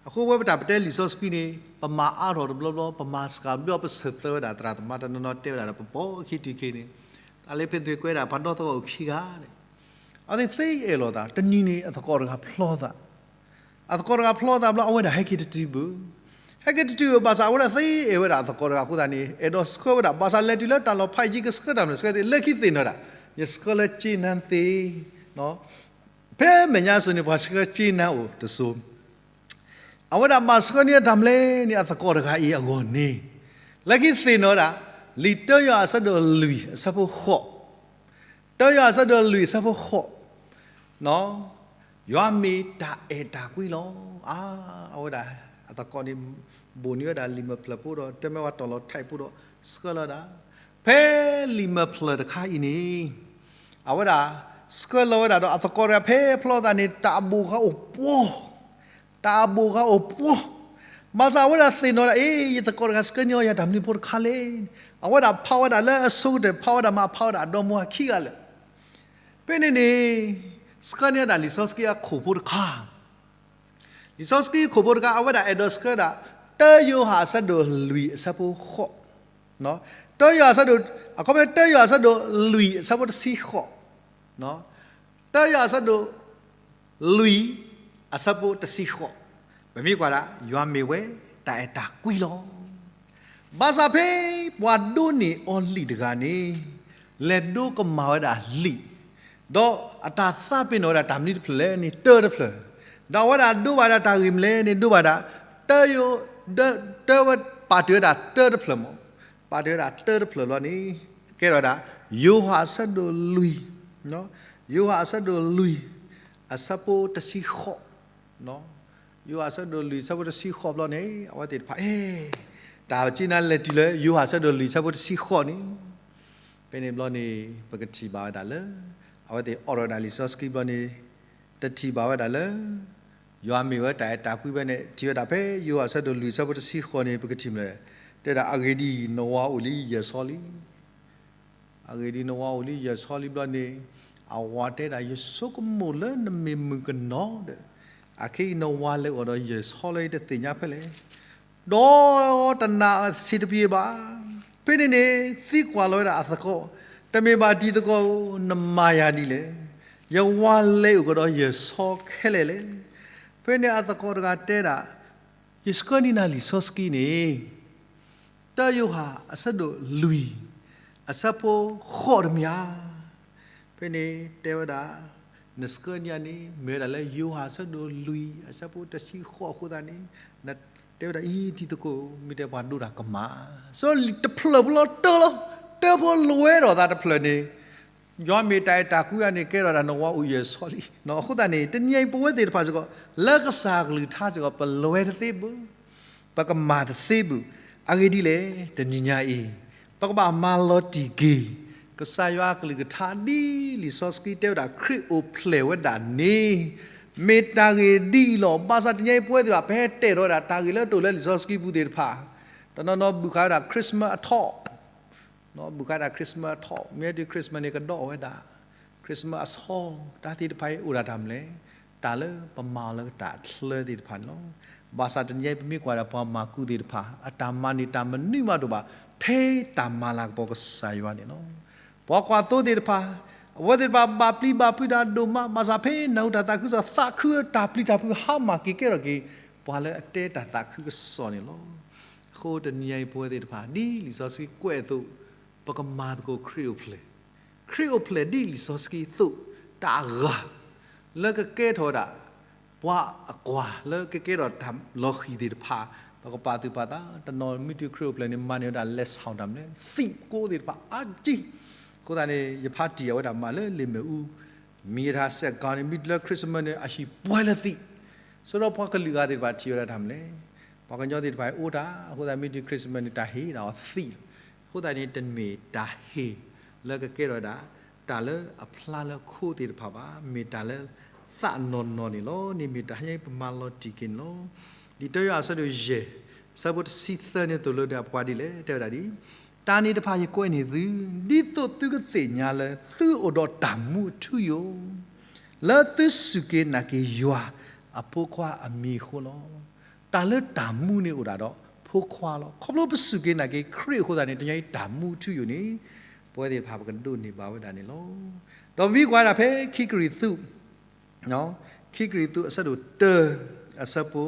အဃိဝဲပတၢ်ပတဲလံာ်စီဆှံန့ၣ် ပမၤအါထီၣ်တဘျီဘျီ, ပမၤစှၤတဘျီ, ပဆၢသၢဝဲဒၣ်သရၣ်သမါတနီၤနီၤတဲဝဲဒၣ်ဒီး ပပိာ်အခံတုၤခံန့ၣ်, သးလ့ဖဲးသွံၣ်ကွဲးဒၣ် ပှၤဒီသကိးအိၣ်ခံဂၤန့ၣ်, အဝဲသ့ၣ်သ့အဲၣ်လီၤသး, တနံၤန့ၣ် အသကိးတဂၤဖျီသး အသကိးတဂၤဖျီသးဘျီ အဝဲဒၣ်ဟဲက့ၤတတုၤဘၣ်. ဟဲက့ၤတတုၤဘၣ်ဆၣ် အဝဲဒၣ်သ့အဲၣ်ဝဲဒၣ်အသကိးတဂၤအဃိသတးန့ၣ် အဲၣ်ဒိးဆှၢဝဲဒၣ်, ဘၣ်ဆၣ်လဲၤတုၤလၢတၢ်လီၢ်ဖးယံၤ ကဆှၢတၢ်မနုၤ, ဆှၢလၢခံသ့ၣ်နီၣ်ဒၣ်, ယဆှၢလၢကၠ့နါသ့, ဖဲမဲာ်ညါအစိၤန့ၣ် ပှၤဆှၢကၠ့နါအိၣ်တစိၤ, အဝဲဒၣ်ဘၣ်ဆှၢန့ၢ်တၢ်မနုၤလဲၣ်န့ၣ် အသကိးတဂၤအံၤအဂီၢ်န့ၣ်, လၢခံသ့ၣ်နီၣ်ဒၣ်, လံာ်တၢယိၤဟၣ်အဆၢဒိၣ်လွံၢ်အဆၢဖိဃိး, တၢယိၤဟၣ်အဆၢဒိၣ်လွံၢ်အဆၢဖိဃိး ယွၤမ့ၢ်တၢ်အဲၣ်တၢ်ကွံလီၤ. အါ, အဝဲဒၣ်အသကိးန့ၣ် ဘိၣ်န့ၢ်ဝဲဒၣ်လံာ်မဲာ်ဖျၢၣ်ဖိဒီး တၢ်မ့ၢ်ဝဲတီၢ်လီၤထးအံၤဖိဒီး ဆှၢလီၤဝဲဒၣ်, ဖဲလံာ်မဲာ်ဖျၢၣ်တခါအံၤန့ၣ်, အဝဲဒၣ်ဆှၢလီၤဝဲဒၣ်ဒီး အသကိးတဂၤဖဲဖျီသးန့ၣ် တၢ်ဘိၣ်ဃာ်အိၣ်ပှီၢ်, တၢ်ဘိၣ်ဃာ်အိၣ်ပှီၢ်, ဘၣ်ဆၣ်အဝဲဒၣ်သ့ၣ်နီၣ်ဒၣ် အ့ ယသကိးတဂၤဆှၢန့ၢ်အီၤယၤတၢ်မနုၤဖိတခါလဲၣ်. အဝဲဒၣ်ဖးဝဲဒၣ်လၢအဆိကတၢၢ် ဖးဝဲဒၣ်မး ဖးဝဲဒၣ်အဒီမါခံဂၤလၢာ် ဖဲန့ၣ်န့ၣ် ဆှၢန့ၢ်ဝဲဒၣ်လံာ်စီဆှံအခိၣ်ဖိတခါ, လံာ်စီဆှံအခိၣ်ဖိတခါ အဝဲဒၣ်အဲၣ်ဒိးဆှၢဒၣ် တၢယိၤဟၣ်အဆၢဒိၣ်လွံၢ်အဆၢဖိဃိး, တၢယိၤဟၣ်အဆၢဒိၣ်, အခီပညီ တၢယိၤဟၣ်အဆၢဒိၣ်လွံၢ်အဆၢဖိတဆံဃိး, တၢယိၤဟၣ်အဆၢဒိၣ်လွံၢ် အဆၢဖိတဆံဃိး, ပမ့ၢ်ကွၢ်ဒၣ် ယွၤမ့ၢ်ဝဲတၢ်အဲၣ်တၢ်ကွံလီၤ. ဘၣ်ဆၣ်ဖဲပှၤဒိးန့ၢ်အီၤလံာ်တဂၤန့ၣ် လဲၤဒိကမၣ်ဝဲဒၣ်လံာ်, ဒီးအတၢ်သးပ့ၤနီၣ်ဝဲဒၣ်တၢ်မနုၤတဖျၢၣ်လဲၣ်န့ၣ် တၢတဖျၢၣ်, ဒီးအဝဲဒၣ်ဒိးဘၣ်ဒၣ်တၢ်ဂ့ၢ်မနုၤလဲၣ်န့ၣ် ဒိးဘၣ်ဒၣ် တၢယိၤ, တၢဝဲ ပာ်တ့ၢ်ဝဲဒၣ်တၢတဖျၢၣ်မး, ပာ်တ့ၢ်ဝဲဒၣ်တၢတဖျၢၣ်ဘျီန့ၣ် ကဲထီၣ်ဝဲဒၣ် ယိၤဟၣ်အဆၢဒိၣ်လွံၢ်, ယိၤဟၣ်အဆၢဒိၣ်လွံၢ် အဆၢဖိတဆံဃိး ယိၤဟၣ်အဆၢဒိၣ်လွံၢ်အဆၢဖိတဆံဃိးဘျီန့ၣ် အဝဲသ့ၣ်တဖၣ် အဲၣ်, တၢ်ကၠ့နါလဲၤတုၤလၢ ယိၤဟၣ်အဆၢဒိၣ်လွံၢ်အဆၢဖိတဆံဃိးန့ၣ်, ဖဲန့ၣ်ဘျီန့ၣ် ပကထံၣ်ဘၣ်ဝဲဒၣ်လၢ အဝဲသ့ၣ်အိးထီၣ်ဝဲဒၣ်လံာ်စီဆှံဘျီန့ၣ် တထံၣ်ဘၣ်ဝဲဒၣ်လၢ ယွၤမ့ၢ်ဝဲတၢ်အဲၣ်တၢ်ကွံဖဲန့ၣ် ထံၣ်ဝဲဒၣ်ဖဲယိၤဟၣ်အဆၢဒိၣ်လွံၢ်အဆၢဖိတဆံဃိးန့ၣ် ပကထံၣ်မနုၤလဲၣ်, တဲဒၣ် အဂ့ၢ်ဒ်အံၤ, နဝၤအိၣ်လံယဲၢ်ဆီလံ အဂ့ၢ်ဒ်အံၤ, နဝၤအိၣ်လံယဲၢ်ဆီလံဘျီန့ၣ်, အဝၤတဲဒၣ် ယဆိကမိၣ်လၢနမ့ၢ်မုၣ်ကနီၤဒီး, အခဲအံၤနဝၤလဲၤအိၣ်ဒီးယဲၢ်ဆီလံ တသ့ၣ်ညါဖဲလဲၣ်, ဒီးတနာ်ဆံးတပျ့ၤဘၣ်. ဖဲန့ၣ်န့ၣ် သံကွၢ်လီၤဝဲဒၣ်အသကိး, တမ့ၢ်ဘၣ်တံၤသကိးဧၢ, နမၤယၤဒ်လဲၣ်, ယဝၤလဲၤအိၣ်ကဒီးယဲၢ်ဆီခဲလၢာ်လဲၣ်. ဖဲန့ၣ်အသကိးတဂၤတဲဒၣ်, ယဆှၢန့ၢ်နၤလံာ်စီဆှံန့ၣ် တၢယိၤဟၣ်အဆၢဒိၣ်လွံၢ် အဆၢဖိဃိးတမ့ၢ်ဧါ. ဖဲန့ၣ်တဲဝဲဒၣ်, နဆှၢန့ၢ်ယၤန့ၣ် မ့ၢ်ဝဲဒၣ်လၢယိၤဟၣ်အဆၢဒိၣ်လွံၢ် အဆၢဖိတဆံဃိးအဃိသတးန့ၣ်, တဲဝဲဒၣ်အံၤ တံၤသကိး မ့ၢ်တဲပှၤဒိတၢ်ကမၣ်, စီၤလံာ်တဖျၢၣ်ဖိလီၤတၢလီၤ, တၢဖိလွဲထီၣ်သးတဖျၢၣ်န့ၣ် ယွၤမ့ၢ်တၢ်အဲၣ်တၢ်ကွံအီၤန့ၣ် ကဲထီၣ်ဒၣ်နဝၤအိၣ်ယဲၢ်ဆီလံ. အဃိသတးန့ၣ် တနံၤအံၤပဝဲသ့ၣ်တဖၣ်စ့ၢ်ကီး လၢကစၢ်ကလုၢ်ကထါစ့ၢ်ကီး ပလွဲတသ့ဘၣ်, ပကမၣ်တသ့ဘၣ်. အဂ့ၢ်ဒ်လဲၣ်, တနံၤညါအံၤ ပကဘၣ်မၤလီၤတံၢ်က့ၤ ကစၢ်ယွၤအကလုၢ်ကထါဒ်လံာ်စီဆှံတဲဝဲဒၣ် ခရံာ်အိၣ်ဖျဲၣ်ဝဲဒၣ်န့ၣ် မ့ၢ်တၢ်ဂ့ၢ်ဒ်အံၤလီၤ. ဘၣ်ဆၣ်တနံၤအံၤ ပဝဲသ့ၣ်တဖၣ် ပဟဲတဲာ်ထီၣ်ဝဲဒၣ် တၢ်ဂ့ၢ်လၢတအိၣ်လၢလံာ်စီဆှံပူၤသ့ၣ်တဖၣ်, တနီၤနီၤဘုၣ်ဃးဝဲဒၣ် Christmas အထီၣ် ဘုၣ်ဃးဝဲဒၣ် Christmas အထီၣ်, မ့ၢ်တုၤ Christmas န့ၣ် ကဒီးဝဲဒၣ် Christmas အဆီ, တၢ်သ့ၣ်တဖၣ်အံၤအိၣ်ဒၣ်တၢ်မနုၤလဲၣ်, တၢ်လၢပမၤလၢတၢ်အချၢသ့ၣ်တဖၣ်န့ၣ်လီၤ. ဘၣ်ဆၣ်တနံၤအံၤ ပမ့ၢ်ကွၢ်ဒၣ်ပှၤမၤကူသ့ၣ်တဖၣ် အတၢ်မၤန့ၣ် တၢ်မနုၤမးတအိၣ်ဘၣ် ထဲတၢ်မၤလၤကပီၤကစၢ်ယွၤန့ၣ်လီၤ. ပှၤကွၢ်သိသ့ၣ်တဖၣ် အဝဲသ့ၣ်တဖၣ်ဘၣ်ပျံၤဘၣ်ဖုးတၢ်ဒိၣ်မး, ဘၣ်ဆၣ်ဖဲနၢ်ဟူတၢ်သးခုကစီၣ် သးခုတၢ်ပျံၤတၢ်ဖုး ဟါမၢ်က့ၤကဲထီၣ်က့ၤ ပှၤလၢအတဲတၢ်သးခုကစီၣ်န့ၣ်လီၤ. အဃိတနံၤအံၤ ပဝဲသ့ၣ်တဖၣ် ဒ်လံာ်စီဆှံကွဲးအသိး ပကမၤသကိးခရံာ်အိၣ်ဖျဲၣ်, ခရံာ်အိၣ်ဖျဲၣ်ဒ်လံာ်စီဆှံအသိး တၢ်အဂၤ လၢကကဲထီၣ်ဝဲဒၣ် ပှၤအကွၢ်လၢကကဲထီၣ်တၢ်လီၤဃံၤသ့ၣ်တဖၣ် ပကပာ်သူၣ်ပာ်သး, တနီၤမ့ၢ်တုၤခရံာ်အိၣ်ဖျဲၣ်န့ၣ် မၤန့ၢ်ဝဲဒၣ် လဲၤဆၣ်တၢ်မနုၤလဲၣ်, သံးကိးသ့ၣ်တဖၣ်အါကံ, အဃိသတးန့ၣ် ယဖးတံၢ်အဝဲဒၣ်မးလၢလံာ်မ့ၣ်အူ မ့ၢ်ယထါစဲးကီးန့ၣ် မ့ၢ်တုၤလၢ Christmas န့ၣ် အဟံၣ်ပှဲၤလၢသံး, ဆိဒီးပှၤကလုာ်ဂၤသ့ၣ်တဖၣ်ထံၣ်ဝဲဒၣ်တၢ်မနုၤလဲၣ်, ပှၤကညီသ့ၣ်တဖၣ်အံၤအိၣ်တၢ်, အဃိသတးမ့ၢ်တုၤ Christmas န့ၣ် တၢ်ဟ့ၣ်ဒၣ်အီၤသံးလီၤ. အဃိသတးန့ၣ် တမ့ၢ်တၢ်ဟ့ၣ်လၢကကဲထီၣ်ဝဲဒၣ် တၢ်လၢအဖျါလၢခိသ့ၣ်တဖၣ်ဘၣ်, မ့ၢ်တၢ်လၢသးနီၢ်နီၢ်န့ၣ်လီၤ. န့ၣ်မ့ၢ်တၢ်ဟဲပမၤလီၤတံၢ်က့ၤန့ၣ်လီၤ. လံာ်တၢယိၤဟၣ်အဆၢဒိၣ်ယဲၢ် အဆၢဖိတဆံသၢန့ၣ်သိၣ်လိတၢ်ပှၤဒ်လဲၣ်, တဲဝဲဒၣ်ဒ် တၢ်န့ၣ်တဖၣ်ယကွဲးန့ၢ်သု, ဒ်သိးသုကသ့ၣ်ညါလၢသုအိၣ်ဒီးတၢ်မူအထူအယိာ်, လၢသုစူၢ်က့ၤနာ်က့ၤယွၤအဖိခွါအမံၤအဃိလီၤ. တၢ်လၢတၢ်မူန့ၣ်အိၣ်ဒၣ်ဒီးဖိခွါလီၤ. ခီဖျိပစူၢ်က့ၤနာ်က့ၤခရံာ်အဃိသတးန့ၣ် တနံၤအံၤတၢ်မူအထူအယိာ်န့ၣ် ပဝဲသ့ၣ်တဖၣ်ပကဒိးန့ၢ်ဘၣ်ဝဲဒၣ်န့ၣ်လီၤ. ဒီးပမ့ၢ်ကွၢ်ဒၣ်ဖဲခံကရံၣ်သူး ခံကရံၣ်သူးအဆၢဒိၣ်တၢ အဆၢဖိ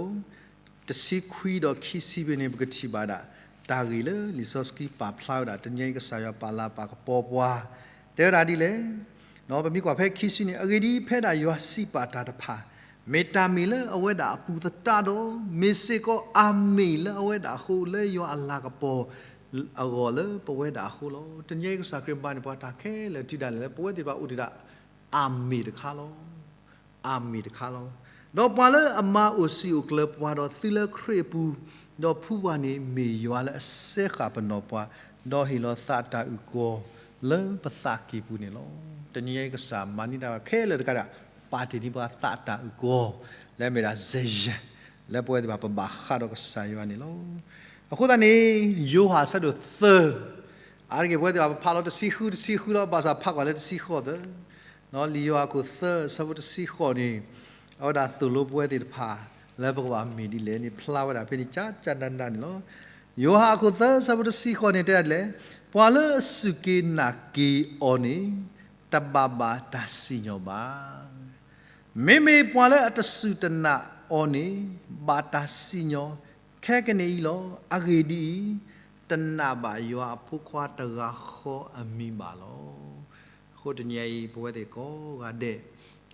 တဆံခွံဒီးခံဆံဖဲန့ၣ် ပကထံၣ်ဘၣ်ဒၣ် တၢ်ဂ့ၢ်လၢလံာ်စီဆှံပာ်ဖျါဝဲဒၣ် တနံၤအံၤကစၢ်ယွၤပာ်လၤပာ်ကပီၤပှၤ တဲဝဲဒၣ်ဒ်လဲၣ်. ပမ့ၢ်ကွၢ်ဖဲခံဆံန့ၣ် အဂ့ၢ်ဒ်အံၤ, ဖဲဒၣ်ယွၤစံးပာ်တၢ်တဖၣ် မ့ၢ်တၢ်မ့ၢ်လၢအဝဲဒၣ်အပူၤသတးဒီး မ့ၢ်စ့ၢ်ကီးအၤမ့ၣ်လၢအဝဲဒၣ်အဃိ, လၢယွၤအလၤကပီၤအဂီၢ်လၢပဝဲဒၣ်အဃိလီၤ. တနံၤအံၤကစၢ်ခရံာ်မၤန့ၢ်ပှၤတၢ်ခဲလၢာ်တုၤဒၣ်လဲာ်လၢ ပဝဲသ့ၣ်တဖၣ်အိၣ်ဒံးဒၣ် အၤမ့ၣ်တခါလီၤ. အၤမ့ၣ်တခါလီၤ. ဒီးပှၤလၢအမၤအိၣ်စံာ်အိၣ်ကျၢၤပှၤဒီးသုလၢခရံာ်အပူၤ, ဒီးဖှူပှၤန့ၣ် မ့ၢ်ယွၤလၢအစဲဃာ်ပနီၢ်ပှၤ, ဒီးဟ့ၣ်လီၤသးအတၢ်အုၣ်ကီၤလၢပသးကံၢ်ပူၤန့ၣ်လီၤ. တနံၤအံၤကစၢ်မၤန့ၢ်တၢ်ခဲလၢာ်တကးဒၣ် ပာ်တ့ၢ်န့ၢ်ပှၤသးအတၢ်အုၣ်ကီၤ လၢအမ့ၢ်ဒၣ် စဲယဲၢ် လၢပဝဲသ့ၣ်တဖၣ်ပဘၣ်ဃးဒီးကစၢ်ယွၤန့ၣ်လီၤ. အဃိသတးန့ၣ် ယိၤဟၣ်အဆၢဒိၣ်သၢ အါတက့ၢ်ပဝဲသ့ၣ်တဖၣ်ပဖးလီၤတဆံဃုတဆံဃုလီၤ, ဘၣ်ဆၣ်ဖးကွၢ်လၢတဆံဃိးသၢ လံာ်ယိၤဟၣ်အခိၣ်သၢ အဆၢဖိတဆံဃိးန့ၣ် အဝဲဒၣ်သိၣ်လိပဝဲသ့ၣ်တဖၣ် လၢပကဘၣ်မ့ၢ်ဒ်လဲၣ်န့ၣ် ဖျါဝဲဒၣ်ဖဲန့ၣ် ကကနနန့ၣ်လီၤ. ယိၤဟၣ်အခိၣ်သၢ အဆၢဖိတဆံဃိးန့ၣ် တဲဒ်လဲၣ်, ပှၤလၢအစူၢ်က့ၤနာ်က့ၤအီၤန့ၣ် တဘၣ်ဘၣ်တၢ်စံၣ်ညီၣ်ဘၣ်. မ့မ့ၢ်ပှၤလၢအတစူၢ်တနာ်အီၤန့ၣ် ဘၣ်တၢ်စံၣ်ညီၣ်ခဲကနံၣ်အံၤလီၤ. အဂ့ၢ်ဒ်အံၤ, တနာ်ဘၣ်ယွၤအဖိခွါတဂၤဃီအမံၤဘၣ်လီၤ. အဃိတနံၤအံၤ ပဝဲသ့ၣ်ကိးဂၤဒဲး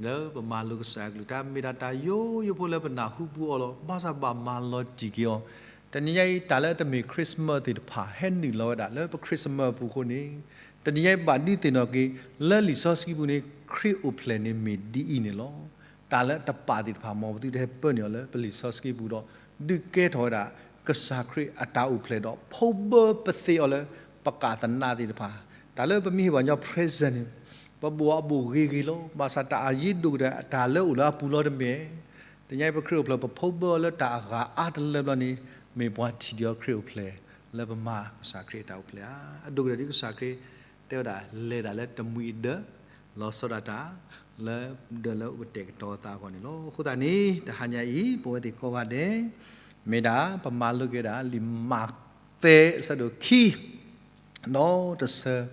လၢပမၤလိကစၢ်အကလုၢ်ကထါ မ့ၢ်ဒၣ်တၢ်ယိယိဖိလၢပနၢ်ဟူပူၤအီၤလီၤ. ဘၣ်ဆၣ်ဘၣ်မၤလီၤတံၢ်က့ၤအီၤ, တနံၤညါအံၤ တၢ်လၢတမ့ၢ် Christmas သ့ၣ်တဖၣ် ဟဲနုာ်လီၤဝဲဒၣ်လၢပ Christmas အပူၤအဃိန့ၣ်, တနံၤညါအံၤဘၣ်ဒုးသ့ၣ်နီၣ်က့ၤ လၢလံာ်စီဆှံပူၤန့ၣ် ခရံာ်အိၣ်ဖျဲၣ်န့ၣ်မ့ၢ်ဒ်အံၤန့ၣ်လီၤ. တၢ်လၢတပာ်သ့ၣ်တဖၣ် မ်ပသုတဟဲပၢနုာ်အီၤလၢပလံာ်စီဆှံပူၤဒီး ဒုးကဲထီၣ်ဝဲဒၣ် ကစၢ်ခရံာ်အတၢ်အိၣ်ဖျဲၣ်ဒီး ဖီၣ်ဘၢပသ့ၣ်အီၤလၢ ပကးသနာ်သ့ၣ်တဖၣ်, တၢ်လၢပမ့ၢ်ဟ့ၣ်ပှၤကညီ present န့ၣ် ပဘိၣ်အဘိၣ်ဂ့ၤဂ့ၤလီၤ. ဘၣ်ဆၣ်တၢ်အရ့ဒိၣ်ကတၢၢ် တၢ်လၢအိၣ်လၢအပူၤလီၤတမ့ၢ်. တနံၤညါအံၤပခရံာ်အိၣ်ဖျဲၣ် ပဖီၣ်ဘၢအီၤလၢတၢ်အဂၤအါတလၢဘျီန့ၣ် မ့ၢ်ပှၤထံၣ်ဒံးအီၤခရံာ်အိၣ်ဖျဲၣ် လၢပမၤကစၢ်ခရံာ်အတၢ်အိၣ်ဖျဲၣ်ဧါ. အဒိၣ်ကတၢၢ်ဒ်ကစၢ်ခရံာ် တဲဝဲဒၣ်လဲၤဒၣ်လၢတမှံၤအဒၢး လီၤဆီဒၣ်တၢ် လၢဒၢးလၢအိၣ်ကတဲာ်ကတီၤအသးအဂီၢ်န့ၣ်လီၤ. အဃိသတးန့ၣ် တဟါညါအံၤ ပဝဲသ့ၣ်ကိးဂၤဒဲး မ့ၢ်ဒၣ်ပမၤလိက့ၤဒၣ်လံာ်မးသဲအဆၢဒိၣ်ခံ ဒီးတဆၢ ဒ်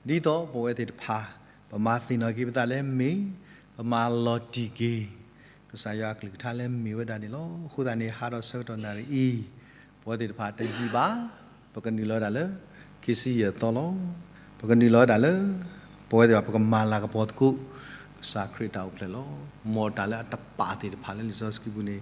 သိးပဝဲသ့ၣ်တဖၣ် ပမၤသ့ၣ်နီၣ်က့ၤပသးလၢမ့ၢ် ပမၤလီၤတံၢ်က့ၤ ကစၢ်ယွၤအကလုၢ်ကထါလၢမ့ၢ်ဝဲဒၣ်န့ၣ်လီၤ. အဃိသတးန့ၣ် ဟါဒီးဆၢကတီၢ်နၣ်ရံၣ်အံၤ ပဝဲသ့ၣ်တဖၣ်တယံာ်ဘၣ်, ပကနုာ်လီၤဝဲဒၣ်လၢ ခံဆံယဲၢ်သီလီၤ. ပကနုာ်လီၤဝဲဒၣ်လၢ ပဝဲသ့ၣ်တဖၣ် ပကမၤလၤကပီၤသကိး ကစၢ်ခရံာ်အတၢ်အိၣ်ဖျဲၣ်လီၤ. မ်တၢ်လၢအတပာ်သ့ၣ်တဖၣ်လၢလံာ်စီဆှံပူၤန့ၣ်